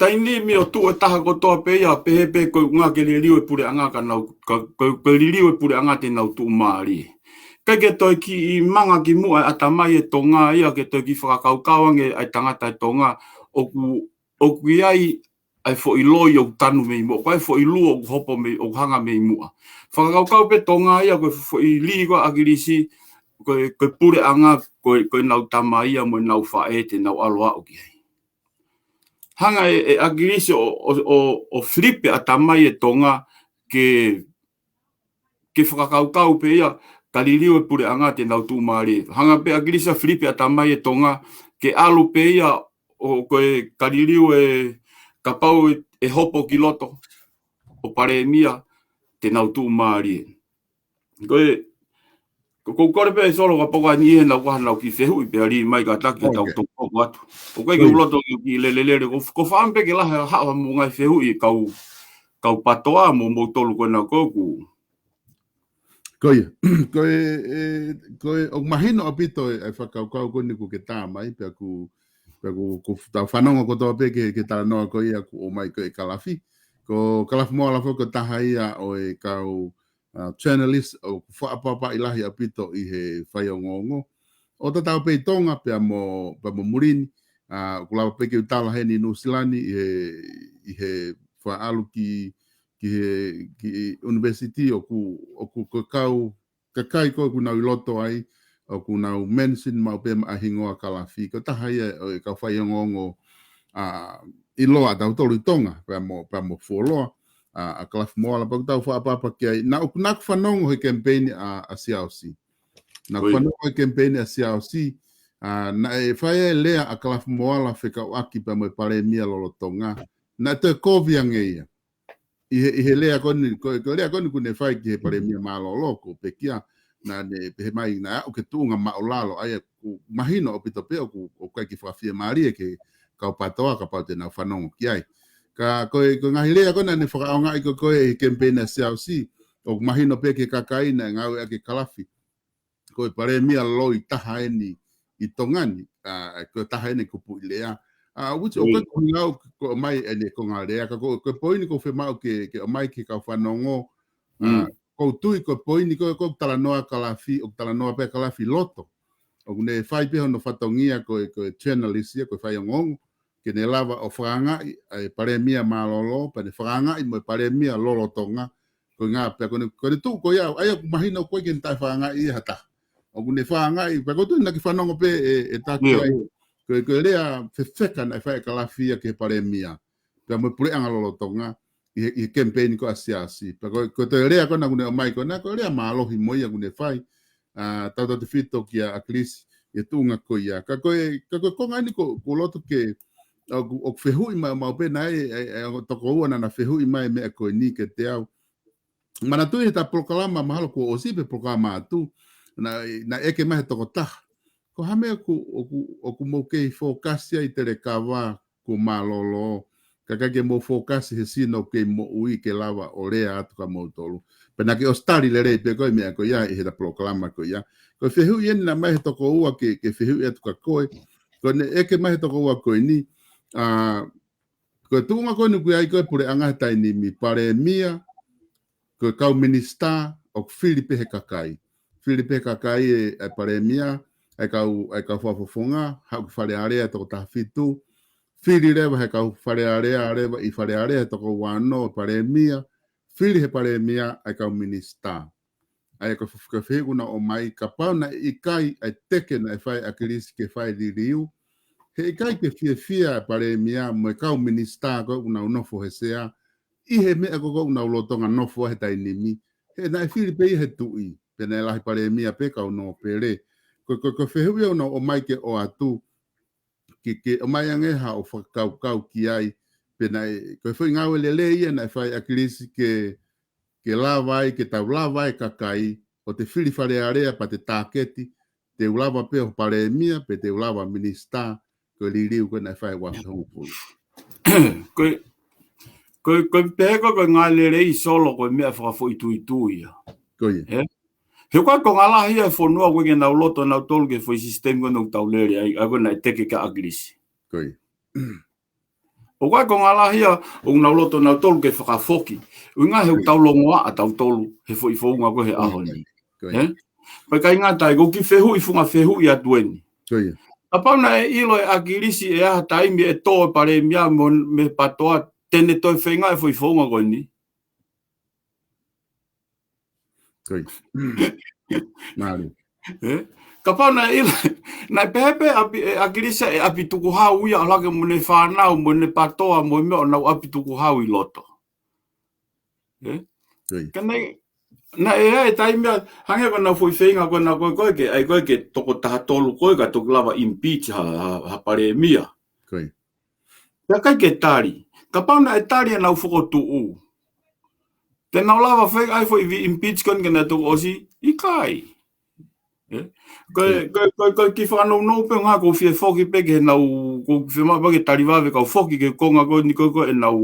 Taimi ni mei ʻo tuʻu e taha kotoa pē ia, pehē pē ko e ʻuhinga ke liliu e puleʻanga ka nau, ka, ko, ko e liliu e puleʻanga te nau tuʻumālie. ʻIkai ke toe kiʻi manga ki muʻa e ʻatamai e Tonga ia ke toe kiʻi fakakaukau ange ʻa e tangata e Tonga, ʻoku, ʻoku ʻi ai ʻa e foʻi loi ʻoku tanu mei muʻa, ko e foʻi lua ʻoku hopo mei, ʻoku hanga mei muʻa. Fakakaukau pē Tonga ia ko e foʻi lī ko ē ʻa ʻAkilisi, ko e, ko e puleʻanga, ko e, ko ʻenau tamai ia mo ʻenau faʻē te nau ʻalu ʻo aʻu ki ai. Hanga ʻe, ʻe ʻAkilisi ʻo, ʻo, ʻo, ʻo flip e ʻatamai e Tonga ke, ke fakakaukau pē ia ka liliu e puleʻanga te nau tuʻumālie. Hanga pē ʻe ʻAkilisi ʻo flip e ʻatamai e Tonga ke ʻalu pē ia ʻo ko e ka liliu e kapau ʻe, ʻe hopo ki loto ʻo palēmia te nau tuʻumālie. Ko e, ko, ko u kole pē ʻe Solo kapau ko e niʻihi ʻenau, ko ʻenau kiʻi fehuʻi pea lī mai ka taki ka tau toki hoko atu. ʻOku ʻikai ke u loto ke u kiʻi lelelele, ko, ko e fakaʻamu pē ke lahi haʻo mo e ngaahi fehuʻi kau, kau patoa mo moutolu ko ena ko ē ʻoku. Ko ia, ko e, ʻe, ko e, ʻoku mahino ʻaupito e, e fakakaukau ko eni ʻoku ke tā mai, pea ʻoku, pea ʻoku, ʻoku tau fanongo kotoa pē ki he, ki he talanoa ko ia ʻoku ʻomai ko ē ʻe Kalafi. Ko Kalafi Moala foki ko e taha ia ʻo e kau, ʻa, journalist ʻoku fakaʻapaʻapaʻi lahi ʻaupito ʻi he faiongoongo. ʻO tatau pē ʻi Tonga pea mo, pea mo muli ni, ʻa, ʻoku lava pē ke u tala heni ʻi Nuʻusila ni ʻi he, ʻi he faʻa ʻalu ki, ki he, ki university ʻoku, ʻoku ko e kau, kakai ko ē ʻoku nau ʻi loto ai, ʻoku nau mention maʻu pē maʻa e hingoa Kalafi. Ko e taha ia ʻo e kau faiongoongo, ʻa, ʻiloa ʻa tautolu ʻi Tonga, pea mo, pea mo fuoloa, ʻa, ʻa Kalafi Moala, pea ʻoku tau fakaʻapaʻapa ki ai. Naʻa ʻoku, naʻa ʻoku fanongo he kemipeini ʻa, ʻa Siaosi. Naʻa ʻoku fanongo he kemipeini ʻa Siaosi, ʻa, naʻe fai e lea ʻa Kalafi Moala fekauʻaki pea mo e palēmia lolotonga. Naʻe toe kovi ange ia. ʻI he, ʻi he lea ko eni, ko, ko e lea ko eni ʻoku ne fai ki he palēmia mālōlō, ko e pekia, naʻa ne pehē mai naʻa ʻoku ke tuʻunga maʻulalo, ʻa ia ʻoku mahino ʻaupito pē ʻoku, ʻoku ʻikai ke fakafiemālie ki he kau PATOA kapau te nau fanongo ki ai. Ka ko e, ko e ngaahi lea ko ē naʻa ne fakaʻaongaʻi ko ē ʻi he kemipeini ʻa Siaosi, ʻoku mahino pē ki he kakai naʻe ngāueʻaki ʻe Kalafi. Ko e palēmia loi taha eni ʻi Tonga ni, ʻa, ko e taha eni kupuʻi lea. ʻA, which ʻoku ʻikai ko e ngāue ko ē mai eni ko e ngaahi lea, ka ko, ko e poini ʻoku ou fiemaʻu ke, ke ʻomai ki he kau fanongo, ʻa, ʻoku ou tui ko e poini ko, ko e talanoa Kalafi, ʻoku talanoa pē Kalafi loto. ʻOku ne fai pē hono fatongia ko e, ko e journalist ia, ko e faiongoongo, ke ne lava ʻo fakaangaʻi ʻa e palēmia mālōlō, pea ne fakaangaʻi mo e palēmia lolotonga, ko e ngaahi pea ko eni, ko eni tuʻu ko ia, ʻa ia ʻoku mahino ko ē ke ne taʻefakaangaʻi ia ha taha. ʻOku ne fakaangaʻi, pea ʻoku ou tui naʻa ke fanongo pē ʻe, ʻe taki ai. Ko e, ko e lea fefeka naʻe fai ʻe Kalafi ia ki he palēmia. Pea mo e puleʻanga lolotonga, ʻi he, ʻi he kemipeini ko ē ʻa Siaosi. Pea ko e, ko e toe lea ko ē naʻa ne ʻomai ko ē, naʻe ko e lea mālohi mo ia ʻoku ne fai, ʻa, tautautefito kia ʻAkilisi, ʻi he tuʻunga ko ia. Ka ko e, ka ko e konga eni ʻoku, ʻoku ou loto ke, ʻoku, ʻoku fehuʻi mai, maʻu pē naʻe, ʻe, ʻe, ʻe, tokoua naʻa na fehuʻi mai meʻa ko eni kiate au. Manatuʻi he ta polokalama mahalo kuo ʻosi pē polokalama atu, naʻe, naʻe ʻeke mai he tokotaha. Ko e hā e meʻa ʻoku, ʻoku, ʻoku mou kei fokasi ai ʻi he telekava kuo mālōlō, ka ʻikai ke mou fokasi he sino kei moʻui ke lava ʻo lea atu kia moutolu. Pea naʻa ke ʻosi tali lelei pē ko e meʻa ko ia ʻi he ta polokalama ko ia. Ko e fehuʻi eni naʻe ʻomai he tokoua ke, ke fehuʻi atu kia koe. Ko ʻene ʻeke mai he tokoua ko eni, ʻa, ko e tuʻunga ko eni ʻoku ʻi ai ko ē puleʻanga he taimi ni, palēmia, ko e kau minisitā, ʻoku fili pē he kakai. Fili pē he kakai e, e palēmia, e kau, e kau fakafofonga, haʻu ki Fale Alea ʻe toko taha fitu, fili leva he kau Fale Alea, leva ʻi Fale Alea ʻe toko ua ono, palēmia, fili he palēmia e kau minisitā. ʻA ia ko e f-, ko e fehuʻi naʻe ʻomai, kapau naʻe ʻikai ʻa e teke naʻe fai ʻe ʻAkilisi ke fai liliu, he ʻikai ke fiefia e palēmia mo e kau minisitā ko ē ʻoku nau nofo he sea, ʻi he meʻa ko ē ʻoku nau lolotonga nofo ai he taimi ni, he naʻe fili pē ia he tuʻi, pea naʻe lahi palēmia pē kau nōpele. Ko, ko, ko e fehuʻi ia ʻoku ou ʻomai ke ʻoatu, ke, ke ʻomai ange haʻo fakakaukau ki ai, pea naʻe, ko e foʻi ngāue lelei ia naʻe fai ʻe ʻAkilisi ke, ke lava ai, ke tau lava ai kakai, ʻo te fili Fale Alea pea te tāketi, te u lava pē ʻo palēmia, pe te u lava minisitā, ko e liliu ko ē naʻe fai ua afe hongofulu. Ko e, ko e, ko e pehē ko e, ko e ngāue lelei Solo ko e meʻa fakafoʻituitui ia. Ko ia. Ē? He ʻoku ʻikai ko e konga lahi ia e fonua ʻoku ʻikai ke nau loto nautolu ki he foʻi sisitemi ko ē ʻoku tau lele ai, ʻa ia ko ē naʻe teke kia ʻAkilisi. Ko ia. ʻOku ʻikai ko e konga lahi ia ʻoku nau loto nautolu ke fakafoki. ʻUhinga he ʻoku tau longoaʻa tautolu he foʻi founga ko ē he ʻaho ni. Ko ia. Ē? Pea ʻikai ngata ai, ko e kiʻi fehuʻi, funga fehuʻi atu eni. Ko ia. Kapau naʻe ʻilo ʻe ʻAkilisi ʻe ʻi ai ha taimi ʻe tō e palēmia mo, mei he PATOA, te ne toe feinga e foʻi founga ko eni. Ko ia. Mālie. Ē? Kapau naʻe ʻilo, naʻe pehē pē ʻapi, ʻe ʻAkilisi ʻe ʻapi tukuhau ia ʻo laka mo ʻene fānau, mo ʻene PATOA, mo e meʻa ʻo nau ʻapi tukuhau ʻi loto. Ē? Ko ia. Ka naʻe, naʻe ʻi ai e taimi ia, hangē ko ʻenau foʻi feinga ko ena ko ē, ko ē ke, ʻai ko ē ke toko taha tolu ko ē ka toki lava impeach ha, ha, ha palēmia. Ko ia. Pea ʻikai ke tali. Kapau naʻe tali ʻenau fokotuʻu, te nau lava feinga ʻai foʻi vi impeach ko eni ke nau toki ʻosi, ʻikai. Ē? Ko e, ko e, ko e, ko e kiʻi fakanounou pē ʻuhinga ʻoku ou fie foki pē ke nau, ʻoku ou fiemaʻu pē ke tali vave kau foki ki he konga ko eni ko ē, ko ē ʻenau,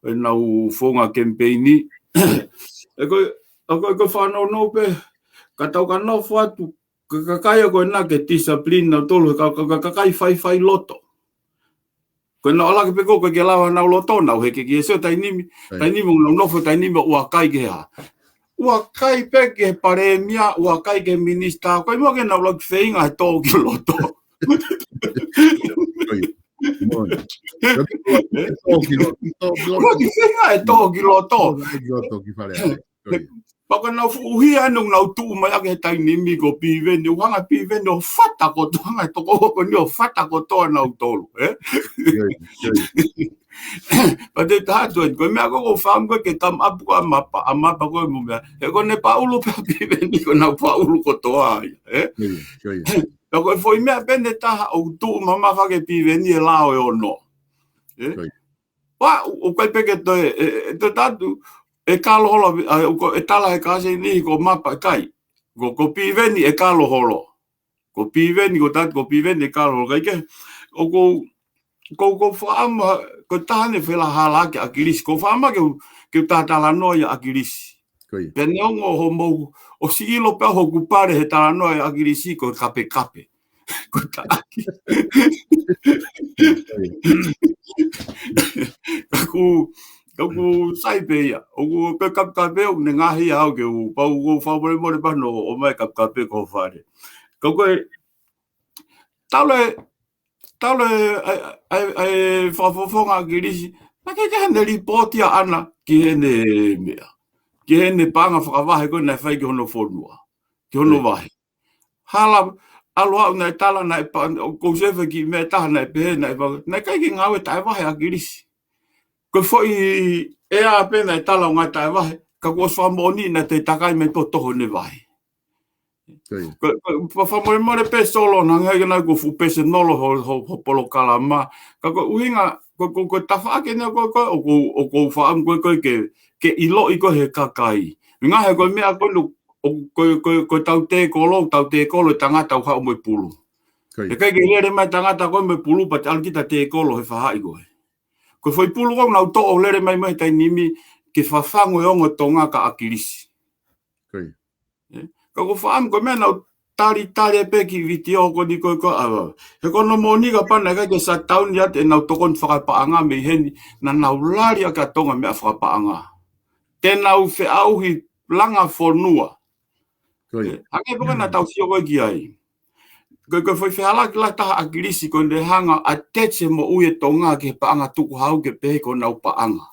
ʻenau founga kemipeini. Ē, ko e, ko e, ko e fakanounou pē, ka tau ka nofo atu, ka, ka, kakai ko ena ke discipline nautolu, ka, ka, ka, kakai faifai loto. Ko ʻenau ʻalu hake pē ko ē, ʻikai ke lava ʻenau loto, nau heke ki he sea taimi ni, taimi ni ʻoku nau nofo, taimi ni ʻoku ʻikai ke ha. ʻIkai pē ke palēmia, ʻikai ke minisitā, ko e meʻa ke nau ʻalu ki feinga he tō ki loto. Ko ia. Moʻoni. Tō ki loto, tō ki loto. ʻIkai ke feinga he tō ki loto. Tō ki loto ki Fale Alea. Ko ia. Pea ko ʻenau fuʻu hia ʻenau nau tuʻu mai ʻaki he taimi ni ko Piveni, ʻoku hanga Piveni ʻo fata kotoa, hanga e tokoua ko eni ʻo fata kotoa nautolu, ē? Pea te taha atu eni, ko e meʻa ko ē ʻoku ou fakaʻamu ko ē ke come up ko ē ʻa Mapa, ʻa Mapa ko ē mo meʻa. He ko ʻene paʻulu pē ʻa Piveni ko ʻenau paʻulu kotoa ia, ē? Pea ko e foʻi meʻa pē ʻe taha ʻoku tuʻu mamafa ʻaki ʻe Piveni e lao ʻe ono. Ē? Pea, ʻoku ʻikai pē ke toe, ē, ē, toe tatu, ʻe kalo holo, ʻa, ʻoku ʻe tala he kasi ni ko Mapa ʻikai. Ko, ko Piveni ʻe kalo holo. Ko Piveni, ko tatu, ko Piveni ʻe kalo holo. ʻIkai ke, ʻoku ou, ʻoku ou, ʻoku ou fakaʻamu, ko e taha eni felāhālaaki ʻa ʻAkilisi. ʻOku ou fakaʻamu ke u, ke u talatalanoa ʻia ʻAkilisi. Pea neongo hoʻomou, ʻosi ʻilo pē hoku pale he talanoa ʻia ʻAkilisi ko e kapekape. Ko e taʻaki. Ka ʻoku, ka ʻoku sai pē ia. ʻOku pē kapekape ʻoku ne ngaohi au ke u, pea ʻoku ou fakamolemole pea ʻomai kapekape ki ho fale. Ka ko e, talu e, talu e, ʻa e, ʻa e, ʻa e fakafofonga ʻa ʻAkilisi, naʻe ʻikai ke ʻi ai haʻane lipooti ʻaʻana ki heʻene meʻa. Ki heʻene paʻanga fakavahe ko ē naʻe fai ki hono fonua. Ki hono vahe. Hala, ʻalu ʻo naʻe tala naʻe pa-, ʻoku ou sio ki he meʻa ʻe taha naʻe pehē, naʻe pa-, naʻe ʻikai ke ngāue taʻevahe ʻa ʻAkilisi. Ko e foʻi ʻea pē naʻe tala ʻoku ngāue taʻevahe, ka kuo ʻosi fakamoʻoni naʻe toe takai mai pē ʻo toho ʻene vahe. Ko, ko, pa-, fakamolemole pē Solo, naʻe ʻikai ke nau ko e fuʻu pēsonolo ho, ho, ho polokalama. Ka ko e ʻuhinga, ko, ko, ko e tafaʻaki eni ko, ko, ʻoku, ʻoku ou fakaʻamu ko, ko, ke, ke ʻiloʻi ko ē he kakai. Ngaahi ko e meʻa ko ē, ʻo, ko, ko, ko e tau tēkolo, tau tēkolo e tangata ʻoku haʻu mo e pulu. He ʻikai ke lele mai tangata ko ē mo e pulu, pea te ʻalu kita tēkolo he faʻahi ko ē. Ko e foʻi pulu ko ē ʻoku nau toʻo lele mai mo e taimi ni ke fafangu e ongo Tonga kia ʻAkilisi. Ē? Ka ʻoku ou fakaʻamu ko e meʻa naʻa ku talitali pē ki he vitiō ko eni ko e ko ava. He ko hono moʻoni kapau naʻe ʻikai ke shutdown ia ʻenau tokoni fakapaʻanga mei heni, naʻa nau lali ʻaki ʻa Tonga meʻa fakapaʻanga. Te nau feʻauhi langa fonua. Ē, hangē pē ko ē naʻa tau sio ko ē ki ai. Ko e, ko e foʻi fehālaaki lahi taha ʻa ʻAkilisi ko ʻene hanga ʻo attach e moʻui ʻa Tonga ki he paʻanga tukuhau ke pehē ko honau paʻanga.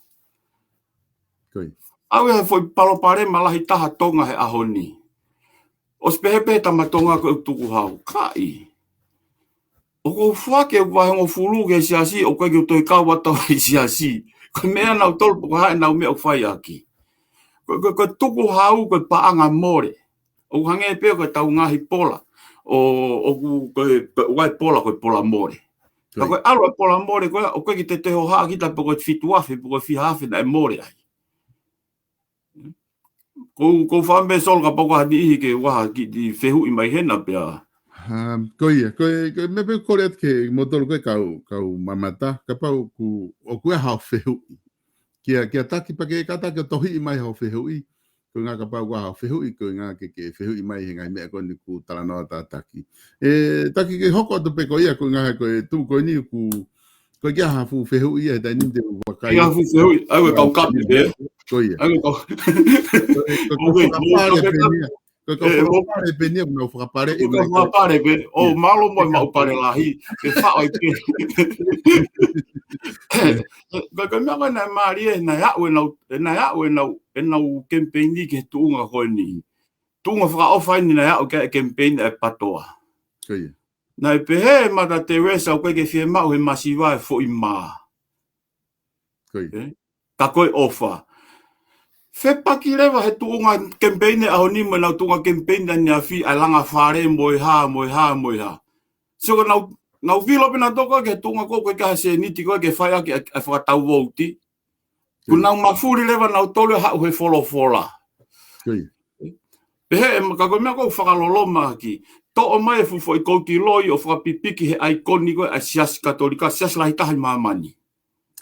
ʻA ia he foʻi palopalema lahi taha Tonga he ʻaho ni. ʻOsi pehē pē tama Tonga ko e tukuhau. ʻIkai. ʻOku ou foaki e vahe hongofulu ki he siasi, ʻoku ʻikai ke u toe kau atu he siasi. Ko e meʻa naʻa nau tolu pē ko e hā ʻenau meʻa ʻoku fai ʻaki. Ko, ko, ko e tukuhau, ko e paʻanga mole. ʻOku hangē pē ko e tau ngaahi pola. ʻO, ʻoku, ko e, ko e ʻuhinga e pola, ko e pola mole. Ka ko e ʻalu e pola mole, ko e, ʻoku ʻikai ke te toe hohaʻa kita pe ko e fitu afe, pe ko e fiha afe naʻe mole ai. Ko, ko e fā mē Solo kapau ko ha niʻihi ke ʻoua ke fehuʻi mai hena pea. Ha, ko ia, ko e, ko e meʻa pē ʻoku ou kole atu ki he moutolu ko e kau, kau mamata, kapau ʻoku, ʻoku ʻi ai haʻo fehuʻi. Kia, kia Taki pea ke ka Taki ʻo tohiʻi mai haʻo fehuʻi, ko e ʻuhinga kapau ʻoku ʻi ai haʻo fehuʻi, ko e ʻuhinga ke, ke fehuʻi mai he ngaahi meʻa ko eni ʻoku talanoa atu ʻa Taki. Ē, Taki ke hoko atu pē ko ia, ko e ʻuhinga ko e tuʻu ko eni ʻoku, ʻoku ʻikai ha fuʻu fehuʻi ia, he taimi ni te u vakai. ʻIkai ha fuʻu fehuʻi, ʻa ia ko e kau kape pē. Ko ia. ʻA ia ko e kau. Ko e, ko e kau fakapale pē eni ia. Ko e kau fakapale pē eni ia, ʻoku nau fakapale. Ko e kau fakapale pē, ʻo mālō mo e maʻu pale lahi, ke faʻo ai pē. Ko e, ko e meʻa ko ē naʻe mālie, naʻe aʻu ʻenau, naʻe aʻu ʻenau, ʻenau kemipeini ki he tuʻunga ko eni. Tuʻunga fakaʻofa eni naʻe aʻu ki ai e kemipeini ʻa e PATOA. Ko ia. Naʻe pehē ʻe Mata Teresa ʻoku ʻikai ke fiemaʻu he masiva e foʻi mā. Ko ia. Ē? Ka ko e ʻofa. Fepaki leva he tuʻunga kemipeini ʻaho ni mo ʻenau tuʻunga kemipeini ʻaneafi ʻa e langa fale mo e hā, mo e hā, mo e hā. So ko ʻenau, ʻenau vilo pē nautolu ki he tuʻunga ko ē ʻoku ʻikai ha sēniti ko ē ke fai ʻaki ʻa e, ʻa e fakatau vouti. Ko ia. Naʻa nau mafuli leva nautolu ʻo haʻu he folofola. Ko ia. Pehē ʻe Mata ko e meʻa ʻoku ou fakaloloma ʻaki. Toʻo mai e fuʻu foʻi kouti loi ʻo fakapipiki he ʻaikoni ko ē ʻa e Siasi Katolika, siasi lahi taha ʻi māmani.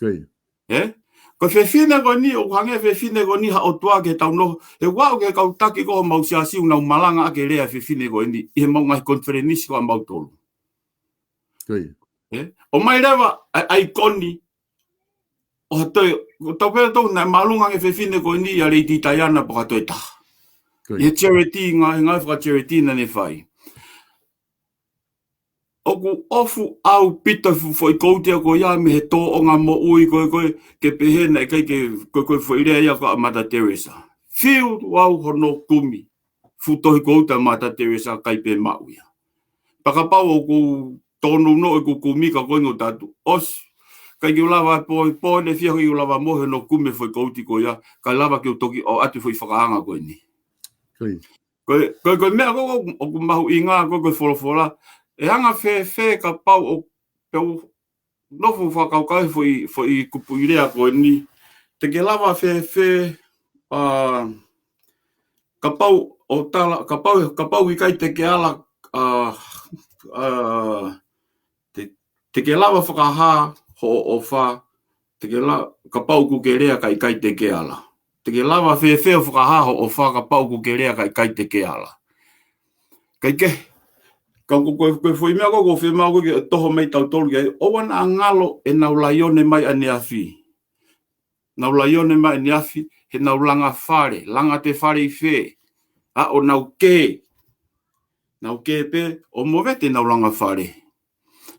Ko ia. Ē? Ko e fefine ko eni, ʻoku hangē fefine ko eni ha ʻotua ke tau noho. He ʻoku ke kau taki ko homau siasi ʻoku nau malanga ʻaki e lea fefine ko eni, ʻi he mau ngaahi konifelenisi ko ē ʻamautolu. Ko ia. Ē? ʻOmai leva ʻa e ʻaikoni, ʻo ha toe, ʻo tau pē tau naʻe māʻolunga ange fefine ko eni ʻia Lady Diana pea ko ha toe taha. Ko ia. ʻI he charity, ngaahi, ngaahi faka-charity naʻa ne fai. ʻOku ʻofu ʻaupito e fuʻu foʻi kouti ko ia mei he tōʻonga moʻui ko ē, ko ē, ke pehē naʻe ʻikai ke, ko e, ko e foʻi lea ia ko ē ʻa Mata Teresa. Fiu au hono kumi. Fuʻu tohi quote ʻa Mother Teresa, ʻikai pē maʻu ia. Pea kapau ʻoku ou tōnounou ʻeku kumi ka ko e ngota atu. ʻOsi, ʻikai ke u lava pō, pō ne fia ke u lava mo hono kumi e foʻi quote ko ia, kae lava ke u toki ʻoatu e foʻi fakaanga ko eni. Ko e, ko e, ko e meʻa ko ē ʻoku, ʻoku mahuʻinga ko ē ko e folofola. ʻE anga fēfē kapau ʻoku, pea u nofo fakakaukau he foʻi, foʻi kupuʻi lea ko eni. Te ke lava fēfē, ʻa, kapau ʻoku tala, kapau, kapau ʻikai te ke ala, ʻa, ʻa, te, te ke lava fakahā hoʻo ʻofa, te ke la, kapau ʻoku ke lea kae ʻikai te ke ala. Te ke lava fēfē ʻo fakahā hoʻo ʻofa kapau ʻoku ke lea kae ʻikai te ke ala. Kae kehe, ka ko, ko, ko e foʻi meʻa ko ē ʻoku ou fiemaʻu ko ē ke toho mai tautolu ki ai, ʻoua naʻa ngalo ʻenau laione mai ʻaneafi. Nau laione mai ʻaneafi, he nau langa fale, langa ʻete fale ʻi fē, ʻa ʻo nau kē. Nau kē pē, ʻo movete nau langa fale.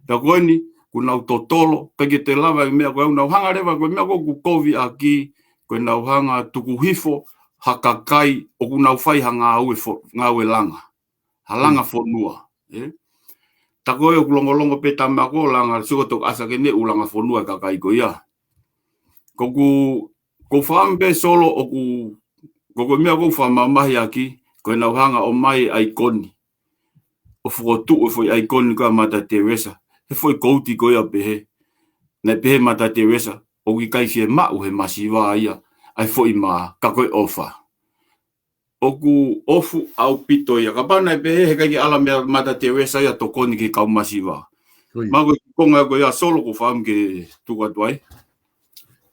Pea ko eni, kuo nau totolo, ʻikai ke te lava e meʻa ko ē, nau hanga leva ko e meʻa ko ē ʻoku kovi ʻaki, ko e nau hanga tuku hifo ha kakai, ʻoku nau fai ha ngāue fo-, ngāue langa. Ha langa fonua, ē? Ta ko ē ʻoku longolongo pē tama ko ē langa, sio ko e toki ʻasi hake ʻene ʻū langa fonua e kakai ko ia. Ko ʻeku, ko e fakaʻamu pē Solo ʻoku, ko e, ko e meʻa ʻoku ou fakamamahi ʻaki, ko e nau hanga ʻo ʻomai ʻaikoni. ʻO fokotuʻu e foʻi ʻaikoni ko ē ʻa Mother Teresa. He foʻi quote ko ia pehē. Naʻe pehē Mother Teresa, ʻoku ʻikai fiemaʻu he masiva ia, ʻa e foʻi mā, ka ko e ʻofa. ʻOku ofu ʻaupito ia. Kapau naʻe pehē he ʻikai ke ala meia Mother Teresa ia tokoni ki he kau masiva. Ko ia. Mahalo ko e konga ko ia Solo ʻoku ou fakaʻamu ke tuku atu ai.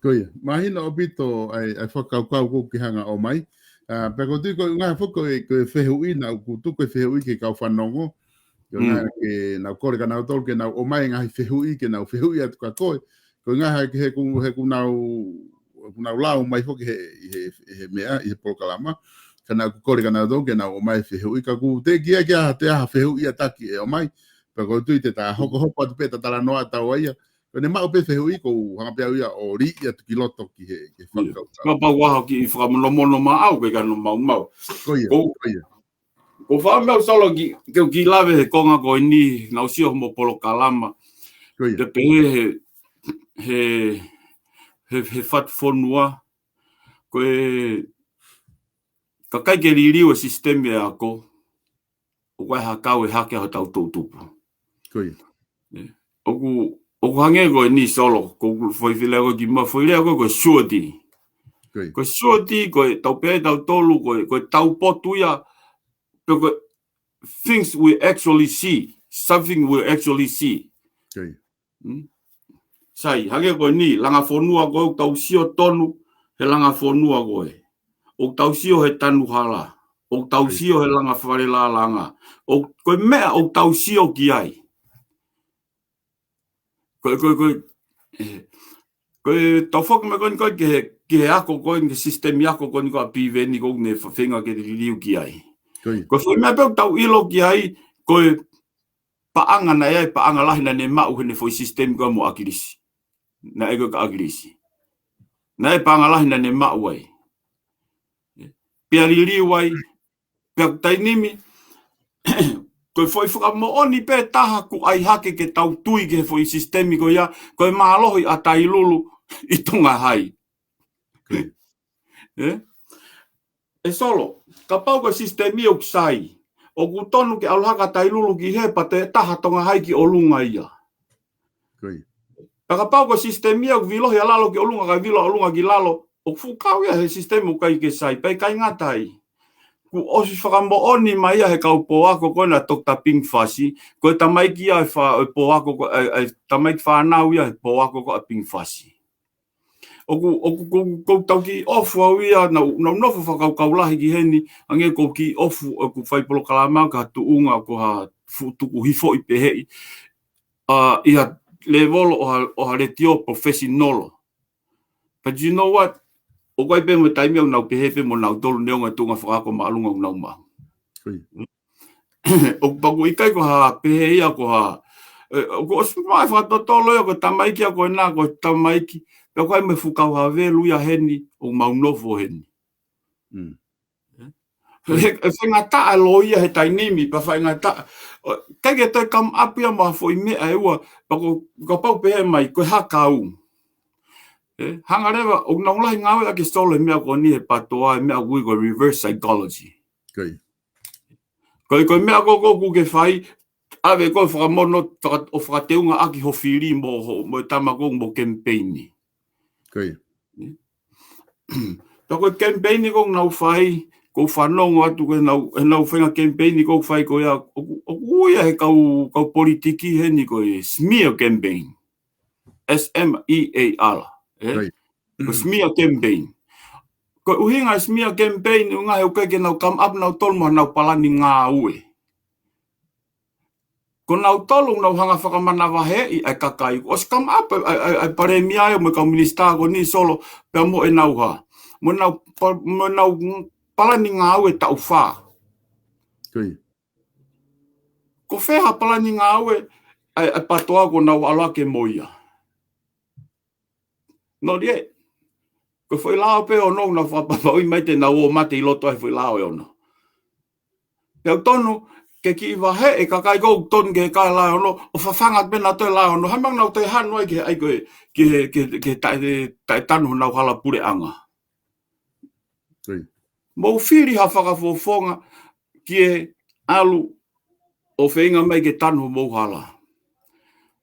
Ko ia. Mahino ʻaupito ʻa e, ʻa e fakakaukau ʻoku ke hanga ʻo ʻomai. ʻA, pea ʻoku ou tui ko e ngaahi foʻi ko e, ko e fehuʻi naʻa ku tuku e fehuʻi ki he kau fanongo. Ko e ngaahi ke nau kole kia nautolu ke nau ʻomai ngaahi fehuʻi ke nau fehuʻi atu kia koe. Ko e ngaahi he ʻoku, he ʻoku nau, ʻoku nau lau mai foki he, he, he meʻa, ʻi he polokalama. Ka naʻa ku kole kia nautolu ke nau ʻomai fehuʻi ka ʻoku teʻeki ai ke ʻi ai ha toe ha fehuʻi ʻa e taki ʻe ʻomai. Pea ʻoku ou tui te ta hokohoko atu pē ʻeta talanoa ʻataua ia. Ko ʻene maʻu pē fehuʻi ʻoku ou hanga pē au ia ʻo liʻi atu ki loto ki he, ki he fakakaukau. Kapau ʻoku ʻi ai ha kiʻi fakamonomono maʻau, ʻikai ke ʻi ai hano maumau. Ko ia, ko ia. ʻOku ou fakaʻamu au Solo ke, ke u kiʻi lave he konga ko eni, naʻa ku sio hoʻomo polokalama. Ko ia. Te pehē he, he, he, he fatu fonua, ko e, ka ʻikai ke liliu e sisitemi e ako, ʻoku ʻi ai ha kau e hake ʻa hotau toʻutupu. Ko ia. ʻOku, ʻoku hangē ko eni Solo, ko e foʻi lea ko ē kimuʻa, foʻi lea ko ē ko e surety. Ko ia. Ko e surety, ko e tau pehē tautolu, ko e, ko e taupotu ia, pe ko e things we actually see, something we actually see. Ko ia. Hmm? Sai, hangē ko eni, langa fonua ko ē, ʻoku tau sio tonu, he langa fonua ko ē. ʻOku tau sio he tanu hala. ʻOku tau sio he langa fale lālanga. ʻOku, ko e meʻa ʻoku tau sio ki ai. Ko e, ko e, ko e, ē, ko e tau foki mai ko eni ko ē ki he, ki he ako ko eni, ki he sisitemi ako ko eni ko ē ʻa Piveni ko ē naʻe fa-, feinga ke liliu ki ai. Ko ia. Ko e foʻi meʻa pē ʻoku tau ʻilo ki ai, ko e paʻanga naʻe ʻi ai, paʻanga lahi naʻa ne maʻu heʻene foʻi sisitemi ko ē mo ʻAkilisi. Naʻe ko ē kia ʻAkilisi. Naʻe paʻanga lahi naʻa ne maʻu ai. Pea liliu ai, pea taimi ni, ko e foʻi fakamoʻoni pē taha ʻoku ʻai hake ke tau tui ki he foʻi sisitemi ko ia, ko e mālohi ʻa Tailulu ʻi Tonga Hai. Ē? ʻE Solo, kapau ko e sisitemi ʻoku sai, ʻoku tonu ke ʻalu hake ʻa Tailulu ki hē pea toe taha Tonga Hai ki ʻolunga ia. Ko ia. Pea kapau ko e sisitemi ia ʻoku vilo ia lalo ki ʻolunga, kae vilo ʻolunga ki lalo, ʻoku fuʻu kau ia he sisitemi ʻoku ʻikai ke sai, pea ʻikai ngata ai. Kuo ʻosi fakamoʻoni mai ia he kau pōako ko ena Doctor Ping Fasi, ko e tamaiki ia e fa-, e pōako ko, e, e tamaiki fānau ia he pōako ko ē ʻa Ping Fasi. ʻOku, ʻoku, ʻoku, ʻoku tau kiʻi ʻofu au ia, naʻa ku, naʻa ku nofo fakakaukau lahi ki heni, hangē ʻoku ou kiʻi ʻofu ʻeku fai polokalama ki ha tuʻunga ko ha fuʻu tuku hifoʻi peheʻi. ʻA, ʻi ha lēvolo ʻo ha, ʻo ha letiō professional. But you know what? ʻOku ʻi ai pē mo e taimi ʻoku nau pehē pē mo nautolu neongo e tuʻunga fakaako māʻolunga ʻoku nau maʻu. Ko ia. ʻOku pau ʻoku ʻikai ko ha pehē ia ko ha, ē, ʻoku ʻosi mai fakatotolo ia ko e tamaiki ia ko ena, ko e tamaiki. Pea ʻoku ʻi ai mo e fuʻu kau havelu ia heni, ʻoku mau nofo heni. Mm. ʻE, ʻe faingataʻa e loia he taimi ni, pea faingataʻa. ʻOku ʻikai ke toe come up ia mo ha foʻi meʻa ʻe ua, pea ko, kapau pehē mai, ko e hā kau. ʻE, hanga leva, ʻoku nau lahi ngāueʻaki Solo he meʻa ko eni he PTOA, he meʻa ʻoku ui ko e reverse psychology. Ko ia. Ko e, ko e meʻa ko ē ʻoku ke fai, ʻave ko e fakamono, faka-, ʻo fakateungaʻaki ho fili mo ho, mo e tama ko ē mo e kemipeini. Ko ia. Pea ko e kemipeini ʻoku nau fai, ʻoku ou fanongo atu ko ē ʻenau, ʻenau faʻahinga kemipeini ʻoku fai ko ia, ʻoku, ʻoku ui ia he kau, kau politiki heni ko e smear campaign. S M E A R, ē? Right. Ko e smear campaign. Ko e ʻuhinga e smear campaign, ʻuhinga he ʻoku ʻikai ke nau come up nautolu mo ʻenau palani ngāue. Ko nautolu ʻoku nau hanga fakamanavaheʻi ʻa e kakai. ʻOsi come up ʻa e, ʻa e, ʻa e palēmia ia mo e kau minisitā ko eni Solo pea mo ʻenau hā. Mo ʻenau pa-, mo ʻenau palani ngāue taʻu fā. Ko ia. Ko fē ha palani ngāue ʻa e, ʻa e PTOA ʻoku nau ʻalu hake mo ia? Nō lie. Ko e foʻi lao pē ʻe ono ʻoku nau fakapapauʻi mai te nau ō mate ʻi loto ʻa e foʻi lao ʻe ono. Pea ʻoku tonu ke kiʻi vaheʻi e kakai ko ē ʻoku tonu ke kai e lao ʻe ono, ʻo fafanga pē nautolu e lao ʻe ono. Hā e meʻa ʻoku nau toe hanu ai ki he, ai ko e, ki he, ki he, ki he taʻe, taʻe tanu honau hala puleʻanga. Ko ia. Mou fili ha fakafofonga ki he ʻalu ʻo feinga mai ke tanu homou hala.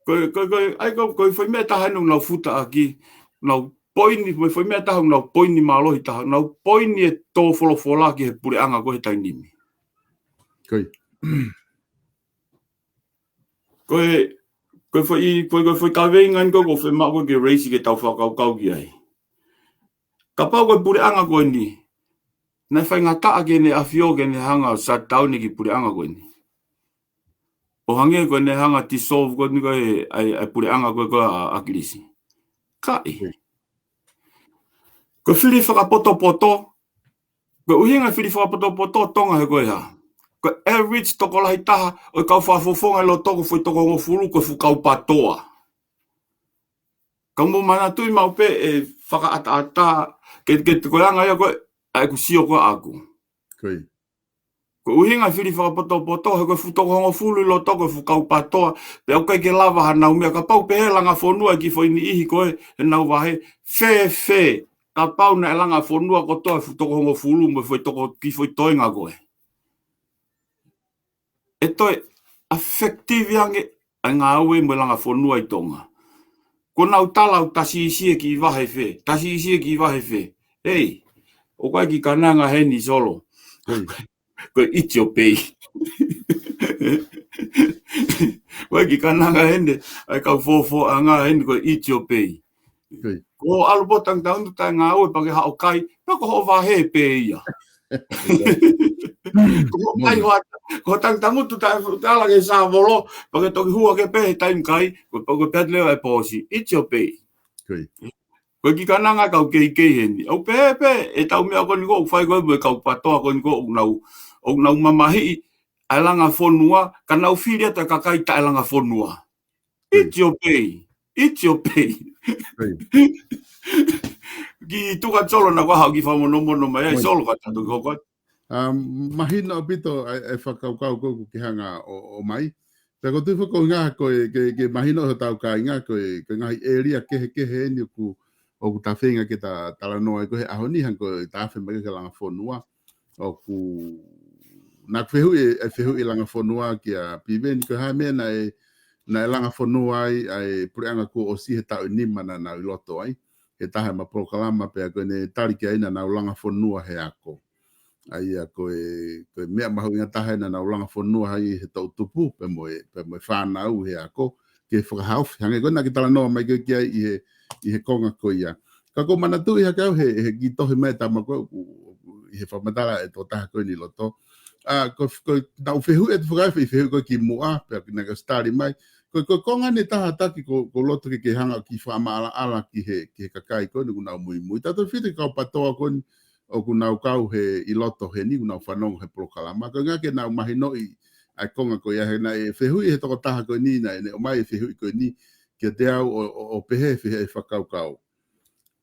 Ko e, ko e, ko e, ʻa ia ko e, ko e foʻi meʻa ʻe taha eni ʻoku nau futa ʻaki, nau poini, mo e foʻi meʻa ʻe taha ʻoku nau poini mālohi taha, nau poini e tō folofola ki he puleʻanga ko ē he taimi ni. Ko ia. Ko e, ko e foʻi, ko e, ko e foʻi kaveinga eni ko ē ʻoku ou fiemaʻu ko ē ke raise ke tau fakakaukau ki ai. Kapau ko e puleʻanga ko eni, naʻe faingataʻa ke ne ʻafio ke ne hanga ʻo shutdown e kiʻi puleʻanga ko eni. ʻO hangē ko ʻene hanga dissolve ko eni ko ē ʻa e, ʻa e puleʻanga ko ē ko ē ʻa ʻAkilisi. Kaʻi. Ko e fili fakapotopoto, ko e ʻuhinga e fili fakapotopoto ʻo Tonga he ko e hā. Ko e average tokolahi taha ʻo e kau fakafofonga ʻi loto ko e foʻi toko hongofulu ko e fuʻu kau PTOA. Ka mou manatuʻi maʻu pē e fakaʻataʻatā, ke, ke ko e anga ia ko ē, ʻa ʻeku sio ko ē ʻaʻaku. Ko ia. Ko e ʻuhinga e fili fakapotopoto, he ko e fuʻu toko hongofulu ʻi loto ko e fuʻu kau PTOA, pea ʻoku ʻikai ke lava hanau meʻa kapau pehē langa fonua e kiʻi foʻi niʻihi ko ē, ʻenau vahe, fēfē, kapau naʻe langa fonua kotoa e fuʻu toko hongofulu, mo e foʻi toko kiʻi foʻi toenga ko ē. ʻE toe effective ange ʻa e ngāue mo e langa fonua ʻi Tonga. Ko ʻenau tala ʻoku ta siʻisiʻi e kiʻi vahe fē, ta siʻisiʻi e kiʻi vahe fē. Hei, ʻoku ʻi ai e kiʻi kananga heni Solo. Hei. Ko e eat your pay. ʻOku ʻi ai e kiʻi kananga heni, ʻa e kau fōfōʻanga heni ko e eat your pay. Ko hoʻo ʻalu pē ʻo tangutu ʻo taʻe ngāue pea ke haʻu ʻo kai, pea ko hoʻo vahe pē ia. Ko hoʻo kai hoʻo, ko hoʻo tangutu ʻo taʻe, taʻe ala ke sāvolo, pea ke toki hū hake pē he taimi kai, ko, ko e pehē leva e pōsi. Eat your pay. Ko e kiʻi kananga kau keikei heni. ʻOku pehē pē, ʻetau meʻa ko eni ko ē ʻoku fai ko ē mo e kau PTOA ko eni ko ē ʻoku nau, ʻoku nau mamahiʻi ʻa e langa fonua, ka nau fili atu e kakai taʻe langa fonua. Eat your pay. Eat your pay. Kiʻi tuku atu Solo naʻa ko e hā e kiʻi fakamonomono mai ai Solo ka tau toki hoko atu. ʻA, mahino ʻaupito ʻa e, ʻa e fakakaukau ko ē ʻoku ke hanga ʻo, ʻo ʻomai. Pea ʻoku ou tui foki ʻoku ʻuhinga ko e, ke, ke mahino hotau kāinga ko e, ko e ngaahi ʻēlia kehekehe eni ʻoku, ʻoku ta feinga ke ta talanoa ai ko ē he ʻaho ni hangē ko e ta afe mai ki he langa fonua. ʻOku, naʻa ku fehuʻi, ʻe fehuʻi langa fonua kia Piveni, ko e hā e meʻa naʻe, naʻe langa fonua ai ʻa e puleʻanga kuo ʻosi he taʻu ʻe nima naʻa nau ʻi loto ai. He taha ʻema polokalama pea ko ʻene tali ki ai naʻa nau langa fonua he ako. ʻA ia ko e, ko e meʻa mahuʻinga taha naʻa nau langa fonua ai he toʻu tupu, pea mo e, pea mo e fānau he ako, ke fakahaofi. Hangē ko ē naʻa ke talanoa mai ko ē ki ai ʻi he, ʻi he konga ko ia. Ka ʻoku ou manatuʻi hake au he, he kiʻi tohi mai e tama ko ē, ʻoku, ʻi he fakamatala e tokotaha ko eni ʻi loto. ʻA, ko, ko, naʻa ku fehuʻi atu fakaefe, fehuʻi ko ē kimuʻa, pea naʻa ke ʻosi tali mai. Ko, ko e konga eni ʻe taha taki ʻoku, ʻoku ou loto ke ke hanga ʻo kiʻi fakamaʻalaʻala ki he, ki he kakai ko eni ʻoku nau muimui. Tautefito ki he kau PTOA ko eni ʻoku nau kau he ʻi loto heni, ʻoku nau fanongo he polokalama. Ko e ʻuhinga ke nau mahinoʻi ʻa e konga ko ia he naʻe fehuʻi he tokotaha ko eni, naʻe, naʻe ʻomai e fehuʻi ko eni, kiate au ʻo, ʻo, ʻo pehē, pehē e fakakaukau.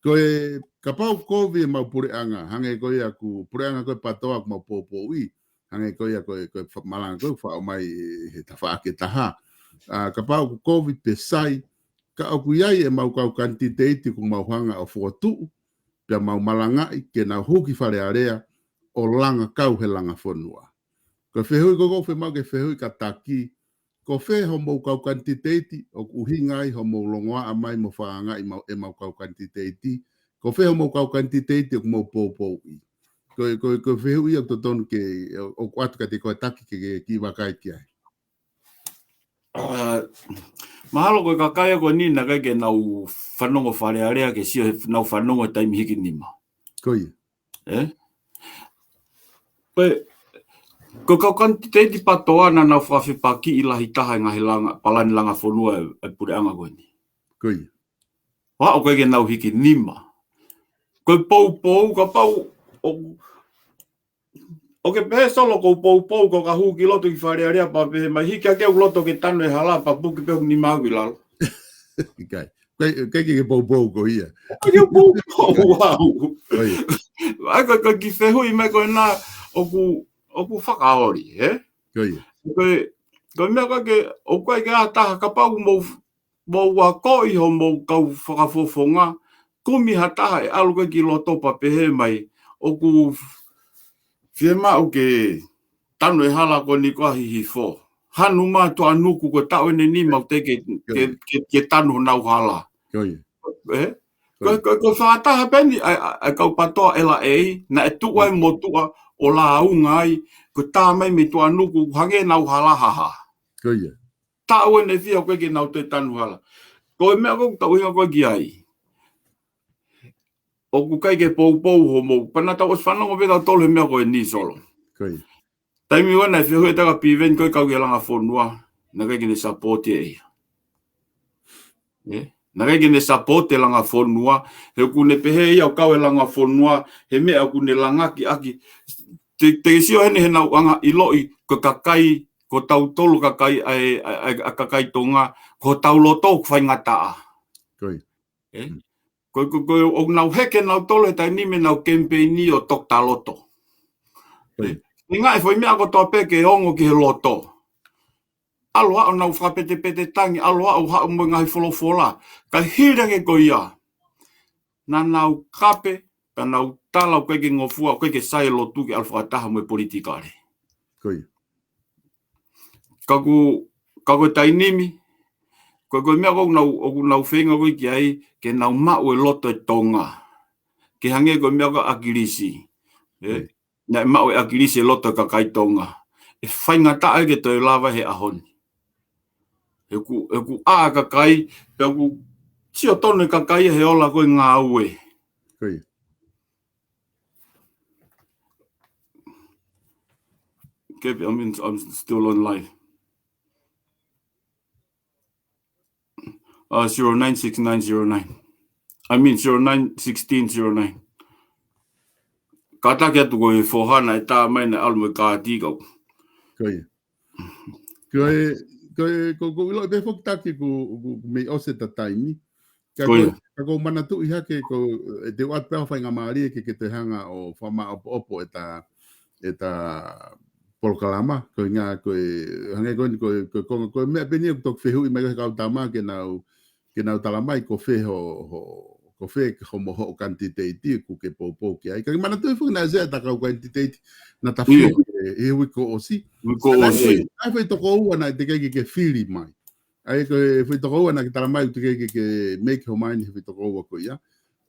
Ko e, Kapau ʻoku kovi ʻemau puleʻanga, hangē ko ia ʻoku puleʻanga ko ē PATOA ʻoku mau poupouʻi, hangē ko ia ko e, ko e fa-, malanga ko ē ʻoku faʻo mai ʻe he tafaʻaki ʻe taha. ʻA, kapau ʻoku kovi pe sai, ka ʻoku ʻi ai ʻemau kau kanititeiti ʻoku mau hanga ʻo fokotuʻu, pea mau malangaʻi ke nau hū ki Fale Alea ʻo langa kau he langa fonua. Ko e fehuʻi ko ē ʻoku ou fiemaʻu ke fehuʻi kia Taki, ko fē homou kau kanititeiti ʻoku ʻuhinga ai homou longoaʻa mai mo fakaangaʻi mau, ʻemau kau kanititeiti? Ko fē homou kau kanititeiti ʻoku mou poupouʻi? Ko e, ko e, ko e fehuʻi ia ʻoku totonu ke, ʻoku ʻoatu kiate koe Taki ke, ke kiʻi vakai ki ai. ʻA, mahalo ko e kakai ko eni naʻe ʻikai ke nau fanongo Fale Alea ke sio he nau fanongo he taimi hiki nima. Ko ia. ʻE? Ko e, ko e kau kanititeiti PATOA naʻa nau fakafepakiʻi lahi taha e ngaahi langa, palani langa fonua ʻe, ʻe puleʻanga ko eni. Ko ia. Pea ʻoku ʻikai ke nau hiki nima. Ko e poupou, kapau ʻoku, ʻoku ke pehē Solo ko e poupou ko e ka hū ki loto ki Fale Alea pea pehē mai hiki hake ʻeku loto ke tanu e hala pea puke pē hoku nima ʻaku ʻi lalo. ʻIkai. ʻIkai, ʻikai ke poupou ko ia. ʻIkai ke poupou au. Ko ia. ʻAi ko e, ko e kiʻi fehuʻi mai ko ena ʻoku, ʻoku fakaoli, ē? Ko ia. Ko e, ko e meʻa ko ē ke, ʻoku ʻikai ke ʻi ai ha taha kapau ʻoku mou, mou akoʻi homou kau fakafofonga, kumi ha taha ʻe ʻalu ko ē ki loto pea pehē mai, ʻoku fiemaʻu ke tanu e hala ko eni ko ā Hihifo. Hanu mai Tuʻanuku ko e taʻu ʻeni mau teʻeki ke, ke, ke tanu honau hala. Ko ia. Ē? Ko, ko, ko e fakataha pē eni ʻa e, ʻa e, ʻa e kau PATOA ʻe lahi, naʻe tuʻu ai motuʻa ʻo lāunga ai, ko e tā mai mei Tuʻanuku, hangē nau hala haha. Ko ia. Taʻu ʻeni fiha ʻoku ʻikai ke nau toe tanu hala. Ko e meʻa ko ē ʻoku tau ʻuhinga ko ē ki ai. ʻOku ʻikai ke poupou homou. Pea naʻa tau ʻosi fanongo pē tautolu he meʻa ko eni Solo. Ko ia. Taimi ʻoku ʻi ai e fehuʻi ʻe taha kia Piveni ko e kau ki he langa fonua, naʻe ʻikai ke ne support ʻe ia. ʻE? Naʻe ʻikai ke ne support e langa fonua, he ʻoku ne pehē ia ʻoku kau e langa fonua, he meʻa ʻoku ne langaki ʻaki. Te, te ke sio heni he nau anga ʻiloʻi, ko e kakai, ko tautolu kakai, ʻa e, ʻa e, ʻa e, ʻa e kakai Tonga, ko hotau loto ʻoku faingataʻa. Ko ia. ʻE? Mm. Ko, ko, ko, ʻoku nau heke nautolu he taimi ni mei heʻenau kemipeini ʻo Toketā Loto. Ko ia. ʻE? Ngaahi foʻi meʻa kotoa pē ke ongo ki he loto. ʻAlu ʻo nau fakapetepete tangi, ʻalu ʻo haʻu mo e ngaahi folofola. Ka hili ange ko ia. Naʻa nau kape, ka nau tala ʻoku ʻikai ke ngofua, ʻoku ʻikai ke sai e lotu ke ʻalu fakataha mo e politikale. Ko ia. Ka ʻoku, ka ko e taimi ni, ko, ko e meʻa ʻoku nau, ʻoku nau feinga ko ē ki ai, ke nau maʻu e loto e Tonga. Ke hangē ko e meʻa ko ē ʻa ʻAkilisi. ʻE? Mm. Naʻe maʻu ʻe ʻAkilisi e loto e kakai Tonga. ʻE faingataʻa ke toe lava he ʻaho ni. He ʻoku, he ʻoku ʻā e kakai, pea ʻoku sio tonu e kakai he ola ko ē ngāue. Ko ia. Okay, I'm in, I'm still on live. Uh, zero nine six nine zero nine. I mean, zero nine sixteen zero nine. Kātaki atu ko e foha naʻe tā mai naʻe ʻalu mo e kāti kau. Ko ia. Ko e, ko e, ko, ʻoku ou ʻilo pē foki Taki ʻoku, ʻoku, ʻoku mei ʻosi ʻeta taimi. Ka ko ia. Ka ʻoku ou manatuʻi hake ko e, te u ʻoatu pē ha faingamālie ke, ke toe hanga ʻo fakamāʻopoʻopo ʻeta, ʻeta polokalama, ko e ʻuhinga ko e, hangē ko eni ko e, ko e, ko e, ko e meʻa pē eni ʻoku toki fehuʻi mai ko ē he kau tama ke nau, ke nau tala mai ko fē ho, ho, ko fē homo hoʻo kanititeiti ʻoku ke poupou ki ai. Ka ke manatuʻi foki naʻe ʻi ai ʻeta kau kanititeiti naʻa ta fili ʻi he, ʻi he uike kuo ʻosi. Uike kuo ʻosi. ʻA e foʻi toko ua naʻe teʻeki ke fili mai. ʻA ia ko e foʻi toko ua naʻa ke tala mai ʻoku teʻeki ke, ke make homau ʻi he foʻi toko ua ko ia.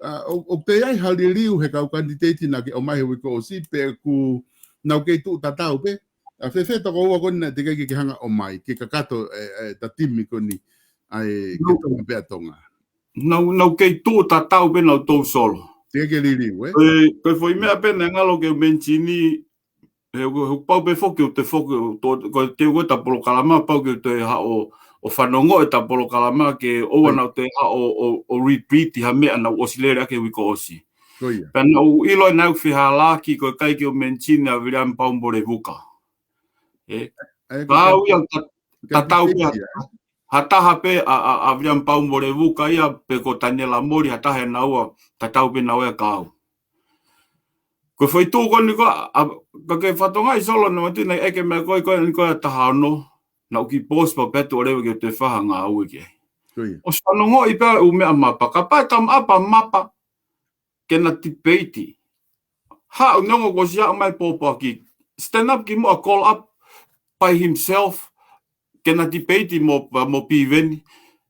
ʻA, ʻo, ʻoku toe ʻi ai ha liliu he kau kanititeiti naʻa ke ʻomai he uike kuo ʻosi pe ʻoku nau kei tuʻu tatau pē. ʻA, fēfē toko ua ko eni naʻe teʻeki ke, ke hanga ʻomai, ke kakato e, e, ʻeta timi ko eni, ʻa e, ke Tonga pē ʻa Tonga. Nau, nau kei tuʻu tatau pē nautolu Solo. Teʻeki ke liliu, ē? Ko e, ko e foʻi meʻa pē naʻe ngalo ke u mention ʻi he, he pau pē foki ʻoku te foki, ʻo, ko e teu ko ē ʻeta polokalama, pau ke u toe haʻu ʻo, ʻo fanongo ʻeta polokalama ke ʻoua naʻa toe haʻu ʻo, ʻo, ʻo repeat ha meʻa naʻe ʻosi lele ʻaki he uike kuo ʻosi. Ko ia. Pea naʻa ku ʻilo naʻe ʻi ai e fehālaaki ko e ʻikai ke u mention ʻa Viliami Pau mo Levuka. ʻE? ʻA ia ko e kau ia ta-, tatau pē ʻa ha taha pē ʻa, ʻa, ʻa Viliami Pau mo Levuka ia pe ko Taniela Moli, ha taha ʻe naua, tatau pē naua ia ka au. Ko e foʻi tuʻu ko eni ko ā, ʻa, ka ke fatongia ʻi Solo na matu na ʻeke mai ko ē, ko eni ko ē taha ono, naʻa ku kiʻi pause pea u pehē atu ʻo leva ke u toe fai ha ngāue ki ai. ʻOsi fanongoʻi pē ʻū meʻa mapa, kapau ʻe tamaʻapa mapa, ke na tipeiti. Haʻu neongo kuo ʻosi aʻu mai pōpoaki. Stand up kimuʻa, call up by himself. Ke na tipeiti mo, mo Piveni.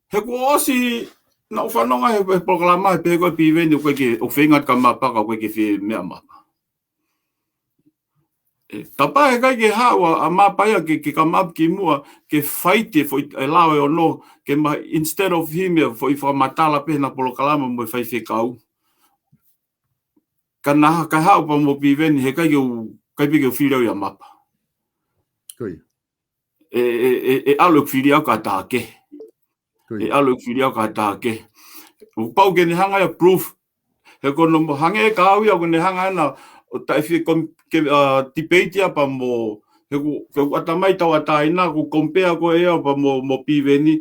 He kuo ʻosi naʻa ku fanongo he, he polokalama he pehē ko ē Piveni, ʻoku ʻikai ke, ʻoku feinga ka mapa ka ʻoku ʻikai ke fie meʻa mapa. ʻE, kapau he ʻikai ke haʻu ʻa, ʻa mapa ia ke, ke come up kimuʻa, ke fight e foʻi, e lao ʻe ono, ke ma, instead of him, e foʻi fakamatala pē he na polokalama mo e faifekau. Ka na ha, ka haʻu pē mo Piveni, he ʻikai ke u, ʻikai pē ke u fili au ia mapa. ʻE, ʻe, ʻe, ʻe ʻalu ʻeku fili au ka taha kehe. ʻE ʻalu ʻeku fili au ka taha kehe. ʻOku pau ke ne hanga ia proof. He ko hono mo hangē ka au ia ʻoku ne hanga ʻana ʻo taʻefie kom-, ke, ʻa, tipeiti ia pea mo, he ʻoku, he ʻoku ʻatamai tauʻatāina, ʻoku compare ko ē ia pea mo, mo Piveni,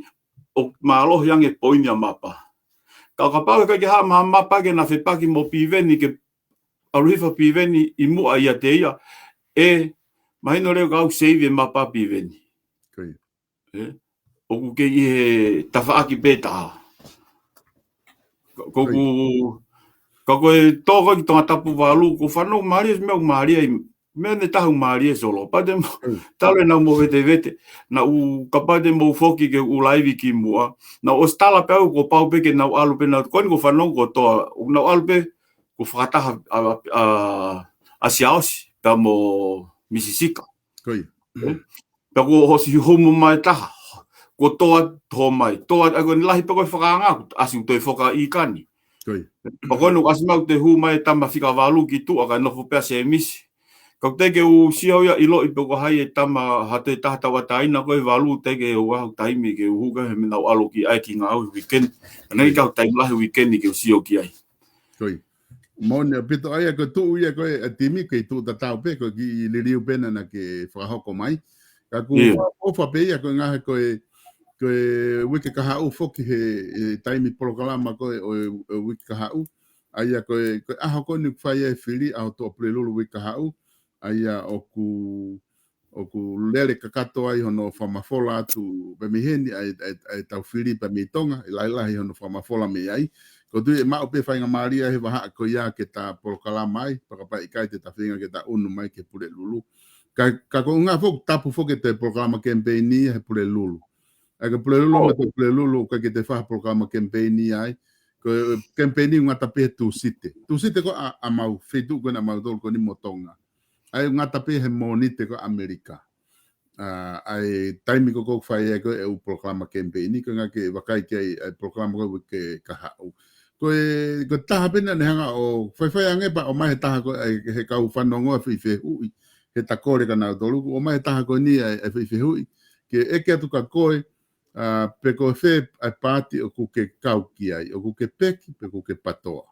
ʻoku mālohi ange poini ʻa mapa. Ka kapau he ʻikai ke haʻu mai ha mapa ke na fepaki mo Piveni ke ʻalu hifo Piveni ʻi muʻa ʻiate ia, ʻe, mahino leva ka ʻoku save e mapa Piveni. ʻE, ʻoku kei ʻi he tafaʻaki pē taha. Ka, ka ʻoku, ka ko e tō ko ē ki Tongatapu valu, ʻoku fanongo mālie, meʻa ʻoku mālie ai, meʻa ne taha ʻoku mālie Solo. Pea te mo, talu ʻenau movetevete, naʻa ku, kapau te mou foki ke u laivi kimuʻa. Naʻa ku ʻosi tala pē au kuo pau pē ke nau ʻalu pē naʻa, ko eni kuo fanongo kotoa, naʻa ku ʻalu pē, kuo fakataha ʻa, ʻa, ʻa Siaosi, pea mo Misi Sika. Pea kuo ʻosi humu mai taha. Kuo toa, toa mai. Toa, ʻa ko eni lahi pē ko e fakaanga, ʻoku ʻasi ʻo toe foki ʻi kani. Pea ko eni ʻoku ʻasi mai ʻoku toe hū mai e tama fika valu ki tuʻa kae nofo pē ʻa Semisi. Ka ʻoku teʻeki ke u sio ia ʻiloʻi pe ko hai e tama ha toe taha tauʻatāina ko e valu, teʻeki ke u ʻi ai haʻaku taimi ke u hū ka he meʻa naʻa ku ʻalu ki ai ki ngāue weekend. Naʻe ʻikai ke u ʻi ai haʻaku taimi lahi weekend ke u sio ki ai. Moʻoni ʻaupito ʻa ia ko e tuʻu ia ko ē ʻa e timi, ko e tuʻu tatau pē, ko e kiʻi liliu pē naʻa ke fakahoko mai. Ka ʻoku ʻofa pē ia ko e ngaahi ko e, ko e uike kahaʻu foki he, he taimi polokalama ko ē ʻo e, ʻo e uike kahaʻu. ʻA ia ko e, ko e ʻaho ko eni ʻoku fai ai e fili, ʻaho Tuʻapulelulu uike kahaʻu. ʻA ia ʻoku ʻoku lele kakato ai hono fakamafola atu pē mei heni ʻa e, ʻa e, ʻa e tau fili pē mei Tonga, ʻe lahilahi hono fakamafola mei ai. ʻOku ou tui ʻe maʻu pē faingamālie he vahaʻa ko ia ke ta polokalama ai, pea kapau ʻe ʻikai te ta feinga ke ta ʻunu mai ki he Pulelulu. Ka, ka ko e ʻuhinga foki tapu foki e toe polokalama kemipeini he Pulelulu. ʻA ia ko e Pulelulu mo e toe Pulelulu, ʻoku ʻikai ke te fai ha polokalama kemipeini ai. Ko e kemipeini ʻoku ngata pē he Tūsite. Tūsite ko ē ʻa, ʻa mau, feituʻu ko ē ʻa mautolu ko eni mo Tonga. ʻA ia ʻoku ngata pē he Mōnite ko ē ʻAmelika. ʻA, ʻa e taimi ko ē ʻoku fai ai ko ē ʻū polokalama kemipeini, ko e ʻuhinga ke vakai ki ai ʻa e polokalama ko ē uike kahaʻu. Ko e, ko e taha pē naʻa ne hanga ʻo faifai ange pea ʻomai he taha ko ē ʻa e, he kau fanongo ʻa e foʻi fehuʻi, he ta kole kia nautolu, ʻomai he taha ko eni ʻa e, ʻa e foʻi fehuʻi, ke ʻeke atu kia koe, ʻa, pe ko fē ʻa e paati ʻoku ke kau ki ai, ʻoku ke peki, pe ʻoku ke patoa.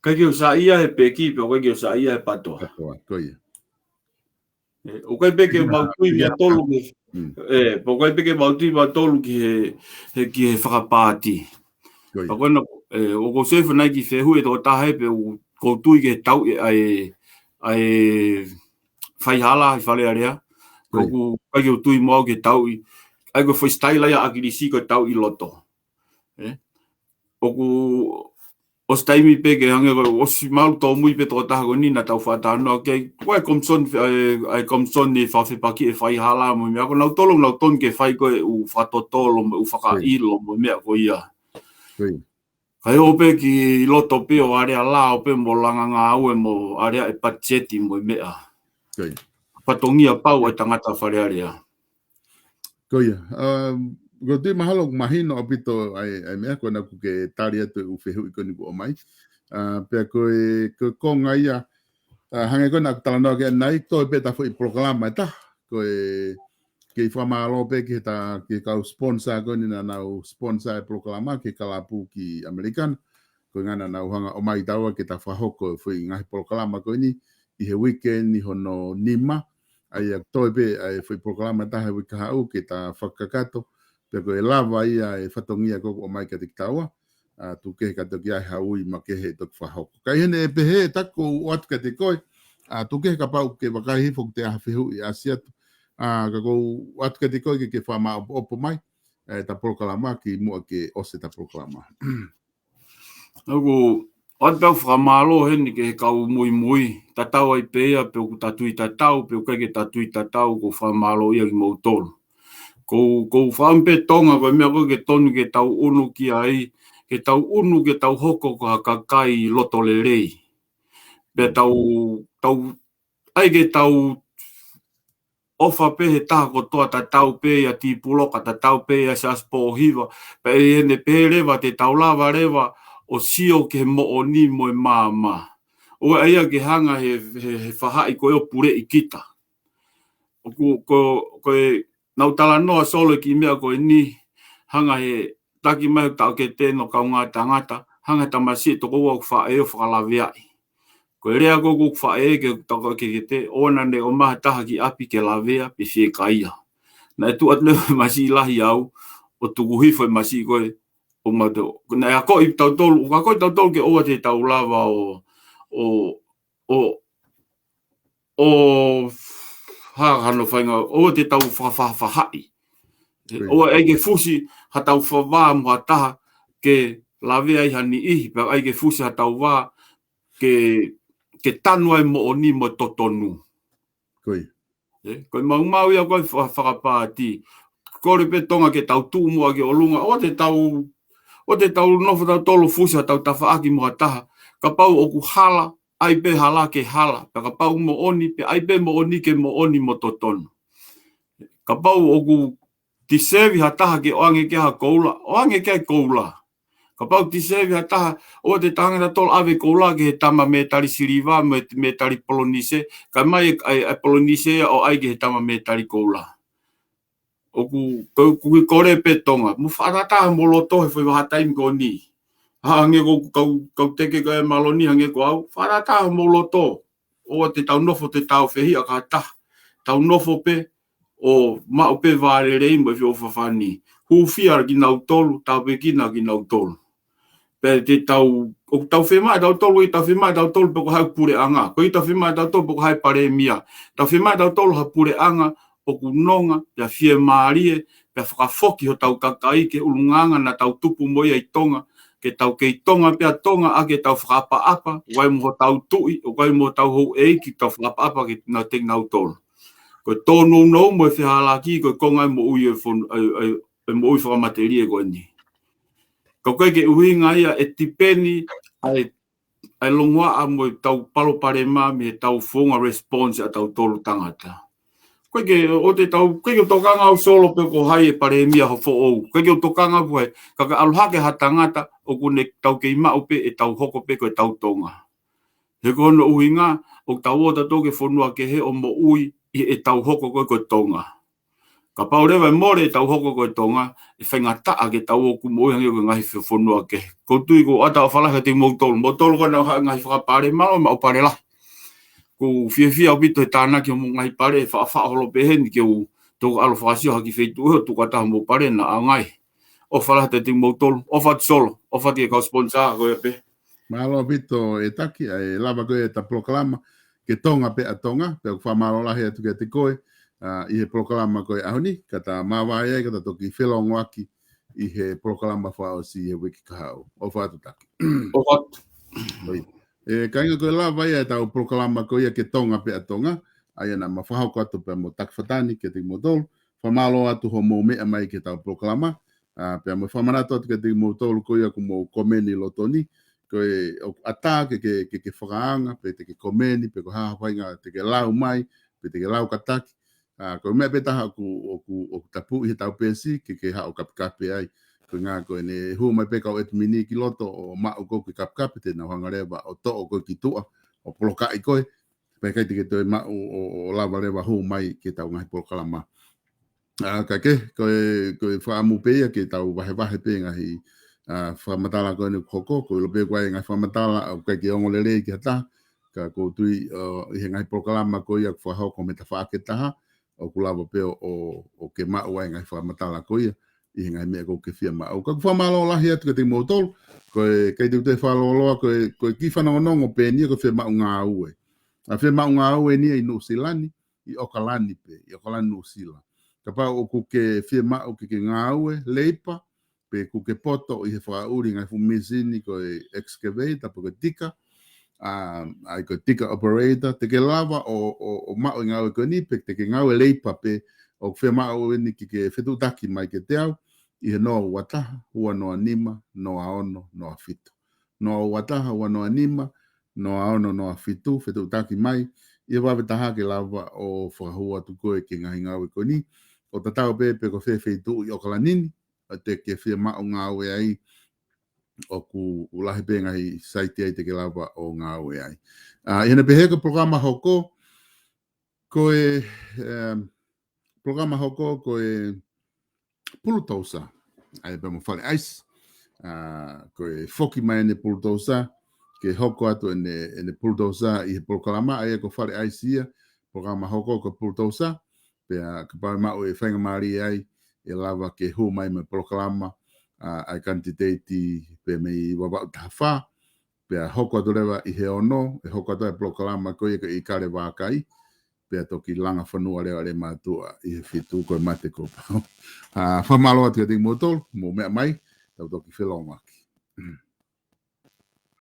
ʻIkai ke u saiʻia he peki, pea ʻoku ʻikai ke u saiʻia he patoa. Patoa, ko ia. ʻE, ʻoku ʻikai pē ke mau tui mautolu ki, ʻe, pea ʻoku ʻikai pē ke mau tui mautolu ki he, he, ki he fakapaati. Pea ko ena, ʻe, ʻoku ou seifa nai ki he fehuʻi ʻe toko taha ē pe ʻoku ou tui ki he tauʻi ʻa e, ʻa e faihala ʻi Fale Alea. ʻOku ʻikai ke u tui mo au ki he tauʻi. ʻA ia ko e foʻi sitaila ia ʻa ʻAkilisi ko e tauʻi loto. ʻE? ʻOku ʻosi taimi pē ke hangē ko e ʻosi malu tōmui pē toko taha ko eni naʻa tau fakatalanoa ki ai. Ko e komisoni, ʻa e, ʻa e komisoni fakafepaki e faihala mo e meʻa ko ē nautolu, nautolu ke fai ko ē ʻū fakatotolo mo e ʻū fakaʻilo mo e meʻa ko ia. Kae ʻoua pē ke ʻi loto pē ʻo aleaʻi lao pē mo langa ngāue mo aleaʻi e patiseti mo e meʻa. Fatongia pau ʻa e tangata Fale Alea. Ko ia. Um, ʻoku ou tui mahalo ʻoku mahino ʻaupito ʻa e, ʻa e meʻa ko ena ʻoku ke tali atu e ʻū fehuʻi ko eni kuo ʻomai. ʻA, pea ko e, ko e konga ia, ʻa, hangē ko ena ʻoku talanoa ki ai ʻanenai, toe pē ta foʻi polokalama ʻe taha. Ko e, kei fakamālō pē ki he ta, ki he kau sponsor ko eni naʻa nau sponsor e polokalama, ki he kalapu ki ʻAmelika. Ko e ʻuhinga naʻa nau hanga ʻo ʻomai taua ke ta fakahoko e foʻi ngaahi polokalama ko eni, ʻi he weekend ʻi hono nima, ʻA ia ʻoku toe pē ʻa e foʻi polokalama ʻe taha he uike kahaʻu ke ta fakakakato, pea ko e lava ia e fatongia ko ē ʻoku ʻomai kiate kitaua, ʻa, tuku kehe ka toki ʻi ai ha ui makehe ʻe toki fakahoko. Ka ʻi heʻene pehē ʻe Taki, ʻoku ou ʻoatu kiate koe, ʻa, tuku kehe kapau ʻoku ke vakai hifo ʻoku toe ʻi ai ha fehuʻi ʻe ʻasi atu, ʻa, ka ʻoku ou ʻoatu kiate koe ke ke fakamāʻopoʻopo mai, ʻa ʻeta polokalama kimuʻa ke ʻosi ʻeta polokalama. ʻOku ʻoatu pē ʻeku fakamālō heni ki he kau muimui, tatau ai pē ia pe ʻoku ta tui tatau, pe ʻoku ʻikai ke ta tui tatau, ʻoku ou fakamālōʻia kimoutolu. ʻOku ou, ʻoku ou fakaʻamu pē Tonga, ko e meʻa ko ē ke tonu ke tau ʻunu ki ai, ke tau ʻunu ke tau hoko ko ha kakai loto lelei. Pea tau, tau, ʻai ke tau ʻofa pē he taha kotoa, tatau pē ia Tipuloka, tatau pē ia Siaosi Pōhiva, pea ʻi heʻene pehē leva te tau lava leva ʻo sio ki he moʻoni mo e maama. ʻOua ʻe ʻai ia ke hanga he, he, he faʻahi ko ē ʻo puleʻi kita. ʻOku, ko, ko e, naʻa ku talanoa Solo ki he meʻa ko eni, hanga he taki mai ʻo taʻokete ʻo kaungā tangata, hanga he tamasiʻi tokoua ʻoku faʻē ʻo fakalaveaʻi. Ko e lea ko ē ʻoku faʻē ke toko ke ke te, ʻoua naʻa ne ʻomai ha taha ki ʻapi ke lavea, pe fiekaia. Naʻe tuʻu atu leva e masiʻi lahi au, ʻo tuku hifo e masiʻi ko ē, ʻo mautolu. Naʻe akoʻi tautolu, ʻoku akoʻi tautolu ke ʻoua te tau lava ʻo, ʻo, ʻo, ʻo, ha, hano fainga, ʻoua te tau fa-, fa-, faʻahi. Koia. ʻOua ʻe ʻai ke fusi ha tau fa-, vā mo ha taha ke lavea ai ha niʻihi, pea ʻai ke fusi ha tau vā ke, ke tanu ai moʻoni mo totonu. Koia. ʻE, ko e maumau ia ko ē fa-, fakapāti. Kole pē Tonga ke tau tuʻu muʻa ki ʻolunga. ʻOua te tau, ʻoua te tau nofo tautolu fusi ha tau tafaʻaki mo ha taha. Kapau ʻoku hala, ʻai pē hala ke hala. Pea kapau moʻoni, pea ʻai pē moʻoni ke moʻoni mo totonu. Kapau ʻoku tisevi ha taha ke ʻoange ki ai ha koula, ʻoange ki ai koula. Kapau tisevi ha taha, ʻoua te tau hanga tautolu ʻo ʻave koula ki he tama mētali siliva, mē-, mētali polonise, kae ʻomai e, e, e polonise ia ʻo ʻai ki he tama mētali koula. ʻOku, ko, ʻoku ou kole pē Tonga, mou fakatātā homou loto he foʻi vahaʻa taimi ko eni. Hangē ko e kau, kau teke ko ē ʻa Maloni, hangē ko au, fakatātā homou loto. ʻOua te tau nofo te tau fehiʻa ki ha taha. Tau nofo pē ʻo maʻu pē vā lelei mo e feʻofaʻaki. Hūfia kinautolu, tāpuekina kinautolu. Pea te tau, ʻoku tau fiemaʻu tautolu, ʻoku tau fiemaʻu tautolu pe ko hai puleʻanga. ʻOku tau fiemaʻu tautolu pe ko hai palēmia. Tau fiemaʻu tautolu ha puleʻanga ʻoku nonga, pea fiemālie, pea fakafoki hotau kakai ki he ʻulungaanga naʻa tau tupu mo ia ʻi Tonga, ke tau kei Tonga pē ʻa Tonga ʻaki ʻetau fakaʻapaʻapa, ʻoku ʻi ai mo hotau tuʻi, ʻoku ʻi ai mo hotau houʻeiki, tau fakaʻapaʻapa ke nau teki nautolu. Ko e tōnounou mo e fehālaaki, ko e konga ʻo e moʻui ʻo e fonu-, ʻo e, ʻo e, ʻo e moʻui fakamatelie ko eni. Ka ʻoku ʻikai ke ʻuhinga ia ʻe tipeni ʻa e ʻa e longoaʻa mo e tau palopalema mei he tau founga response ʻa tautolu tangata. ʻOku ʻikai ke, ʻoua te tau, ʻoku ʻikai ke u tokanga au Solo pe ko hai e palēmia ho foʻou. ʻOku ʻikai ke u tokanga au pe ko hai, ka ka ʻalu hake ha tangata, ʻoku ne tau kei maʻu pē ʻetau hoko pē ko e tau Tonga. He ko hono ʻuhinga, ʻoku tau ō tautolu ki he fonua kehe ʻo moʻui ʻi heʻetau hoko ko ē ko e Tonga. Kapau leva ʻe mole ʻetau hoko ko e Tonga, ʻe faingataʻa ke tau ō ʻo moʻui hangē ko e ngaahi fe-, fonua kehe. ʻOku ou tui ʻoku ʻatā ʻofa lahi kiate kimoutolu. Moutolu ko ena ʻoku haʻu e ngaahi fakapale, mālō e maʻu pale lahi. ʻOku ou fiefia ʻaupito he tānaki hoʻomou ngaahi pale, faʻa, faʻa holo pē heni ke u toki ʻalu ʻo fakasio ha kiʻi feituʻu ʻo tuku atu homou pale naʻa ngai. ʻOfa lahi kiate kimoutolu, ʻofa atu Solo, ʻofa atu ki he kau sponsor ko ia pē. Mālō ʻaupito e Taki, ʻa e lava ko ē ʻeta polokalama, Ke Tonga pē ʻa Tonga, pea ʻoku fakamālō lahi atu kiate koe, ʻa, ʻi he polokalama ko ē ʻaho ni, ka ta māvae ai, ka ta toki felongoaki ʻi he polokalama fakaʻosi he uike kahaʻu. ʻOfa atu Taki. ʻOfa atu. ʻOi. ʻE, kāinga ko e lava ia ʻetau polokalama ko ia Ke Tonga pē ʻa Tonga, ʻa ia naʻa ma fakahoko atu pea mo Taki Fatani kiate kimoutolu, fakamālō atu hoʻomou meʻa mai ki heʻetau polokalama, ʻa, pea mo fakamanatu atu kiate kimoutolu ko ia ʻoku mou komeni ʻi loto ni, ko e ʻoku ʻatā ke, ke, ke, ke fakaanga, pe te ke komeni, pe ko e hā ha faʻahinga te ke lau mai, pe te ke lau kātaki. ʻA, ko e meʻa pē taha ʻoku, ʻoku, ʻoku tapuʻi heʻetau peesi, ke, ke haʻu ʻo kapekape ai. Ko e ʻuhinga ko ʻene hū mai pē kau ʻetimini ki loto ʻo maʻu ʻoku ke kapekape te nau hanga leva ʻo toʻo koe ki tuʻa, ʻo polokaʻi koe, pea ʻikai te ke toe maʻu ʻo, ʻo lava leva hū mai ki heʻetau ngaahi polokalama. ʻA, ka ke, ko e, ko e fakaʻamu pē ia ke tau vahevahe pē ngaahi, ʻa, fakamatala ko eni ʻoku hoko, ko e ʻilo pē ʻoku ʻi ai ngaahi fakamatala ʻoku ʻikai ke ongo lelei ki ha taha, Ka ʻoku ou tui ʻi he ngaahi polokalama ko ia ʻoku fakahoko mei he tafaʻaki ʻe taha, ʻoku lava pē ʻo, ʻo ke maʻu ai e ngaahi fakamatala ko ia ʻi he ngaahi meʻa ʻoku ke fie maʻu. Ka ʻoku fakamālō lahi atu kiate kimoutolu, ko e ʻikai te u toe fakalōloa, ko e, ko e kiʻi fanongonongo pē eni ia ko e fie maʻu ngāue. ʻA e fie maʻu ngāue eni ia ʻi Nuʻusila ni, ʻi ʻOkalani pē, ʻi ʻOkalani Nuʻusila. Kapau ʻoku ke fie maʻu ke ke ngāue, leipa, pe ʻoku ke poto ʻi he fakaʻuli ngaahi fuʻu mīsini ko e excavator, pe ko e tika, ʻa, ʻa ia ko e tika operator, te ke lava ʻo, ʻo, ʻo maʻu e ngāue ko eni, pe te ke ngāue leipa pē, ʻoku fie maʻu eni ke ke fetuʻutaki mai kiate au, ʻi he noa ua taha, ua noa nima, noa ono, noa fitu. Noa ua taha, ua noa nima, noa ono, noa fitu, fetuʻutaki mai, ʻi he vave taha ke lava ʻo fakahū atu koe ki he ngaahi ngāue ko eni, ʻo tatau pē pe ko fē feituʻu ʻi ʻOkalani ni, ʻa ia te ke fie maʻu ngāue ai, ʻoku lahi pē ngaahi saiti ia te ke lava ʻo ngāue ai. ʻA, ʻi heʻene pehē ko e polokalama hoko, ko e, em, polokalama hoko ko e pulutousa, ʻa ia pea mo Fale ʻAisi. ʻA, ko e foki mai ʻene pulutousa, ke hoko atu ʻene, ʻene pulutousa ʻi he polokalama, ʻa ia ko Fale ʻAisi ia, polokalama hoko ko e pulutousa, pea kapau ʻe maʻu e faingamālie ai, ʻe lava ke hū mai mo e polokalama, ʻa, ʻa e kanititeiti pē mei Vavaʻu taha fā, pea hoko atu leva ʻi he ono, ʻe hoko atu e polokalama ko ia ko e ʻIkale Vākai, pea toki Langa Fonua Leʻoleʻo Mātuʻa ʻi he fitu ko e mate kuo pau. ʻA, fakamālō atu kiate kimoutolu, mou meʻa mai, tau toki felōngoaki.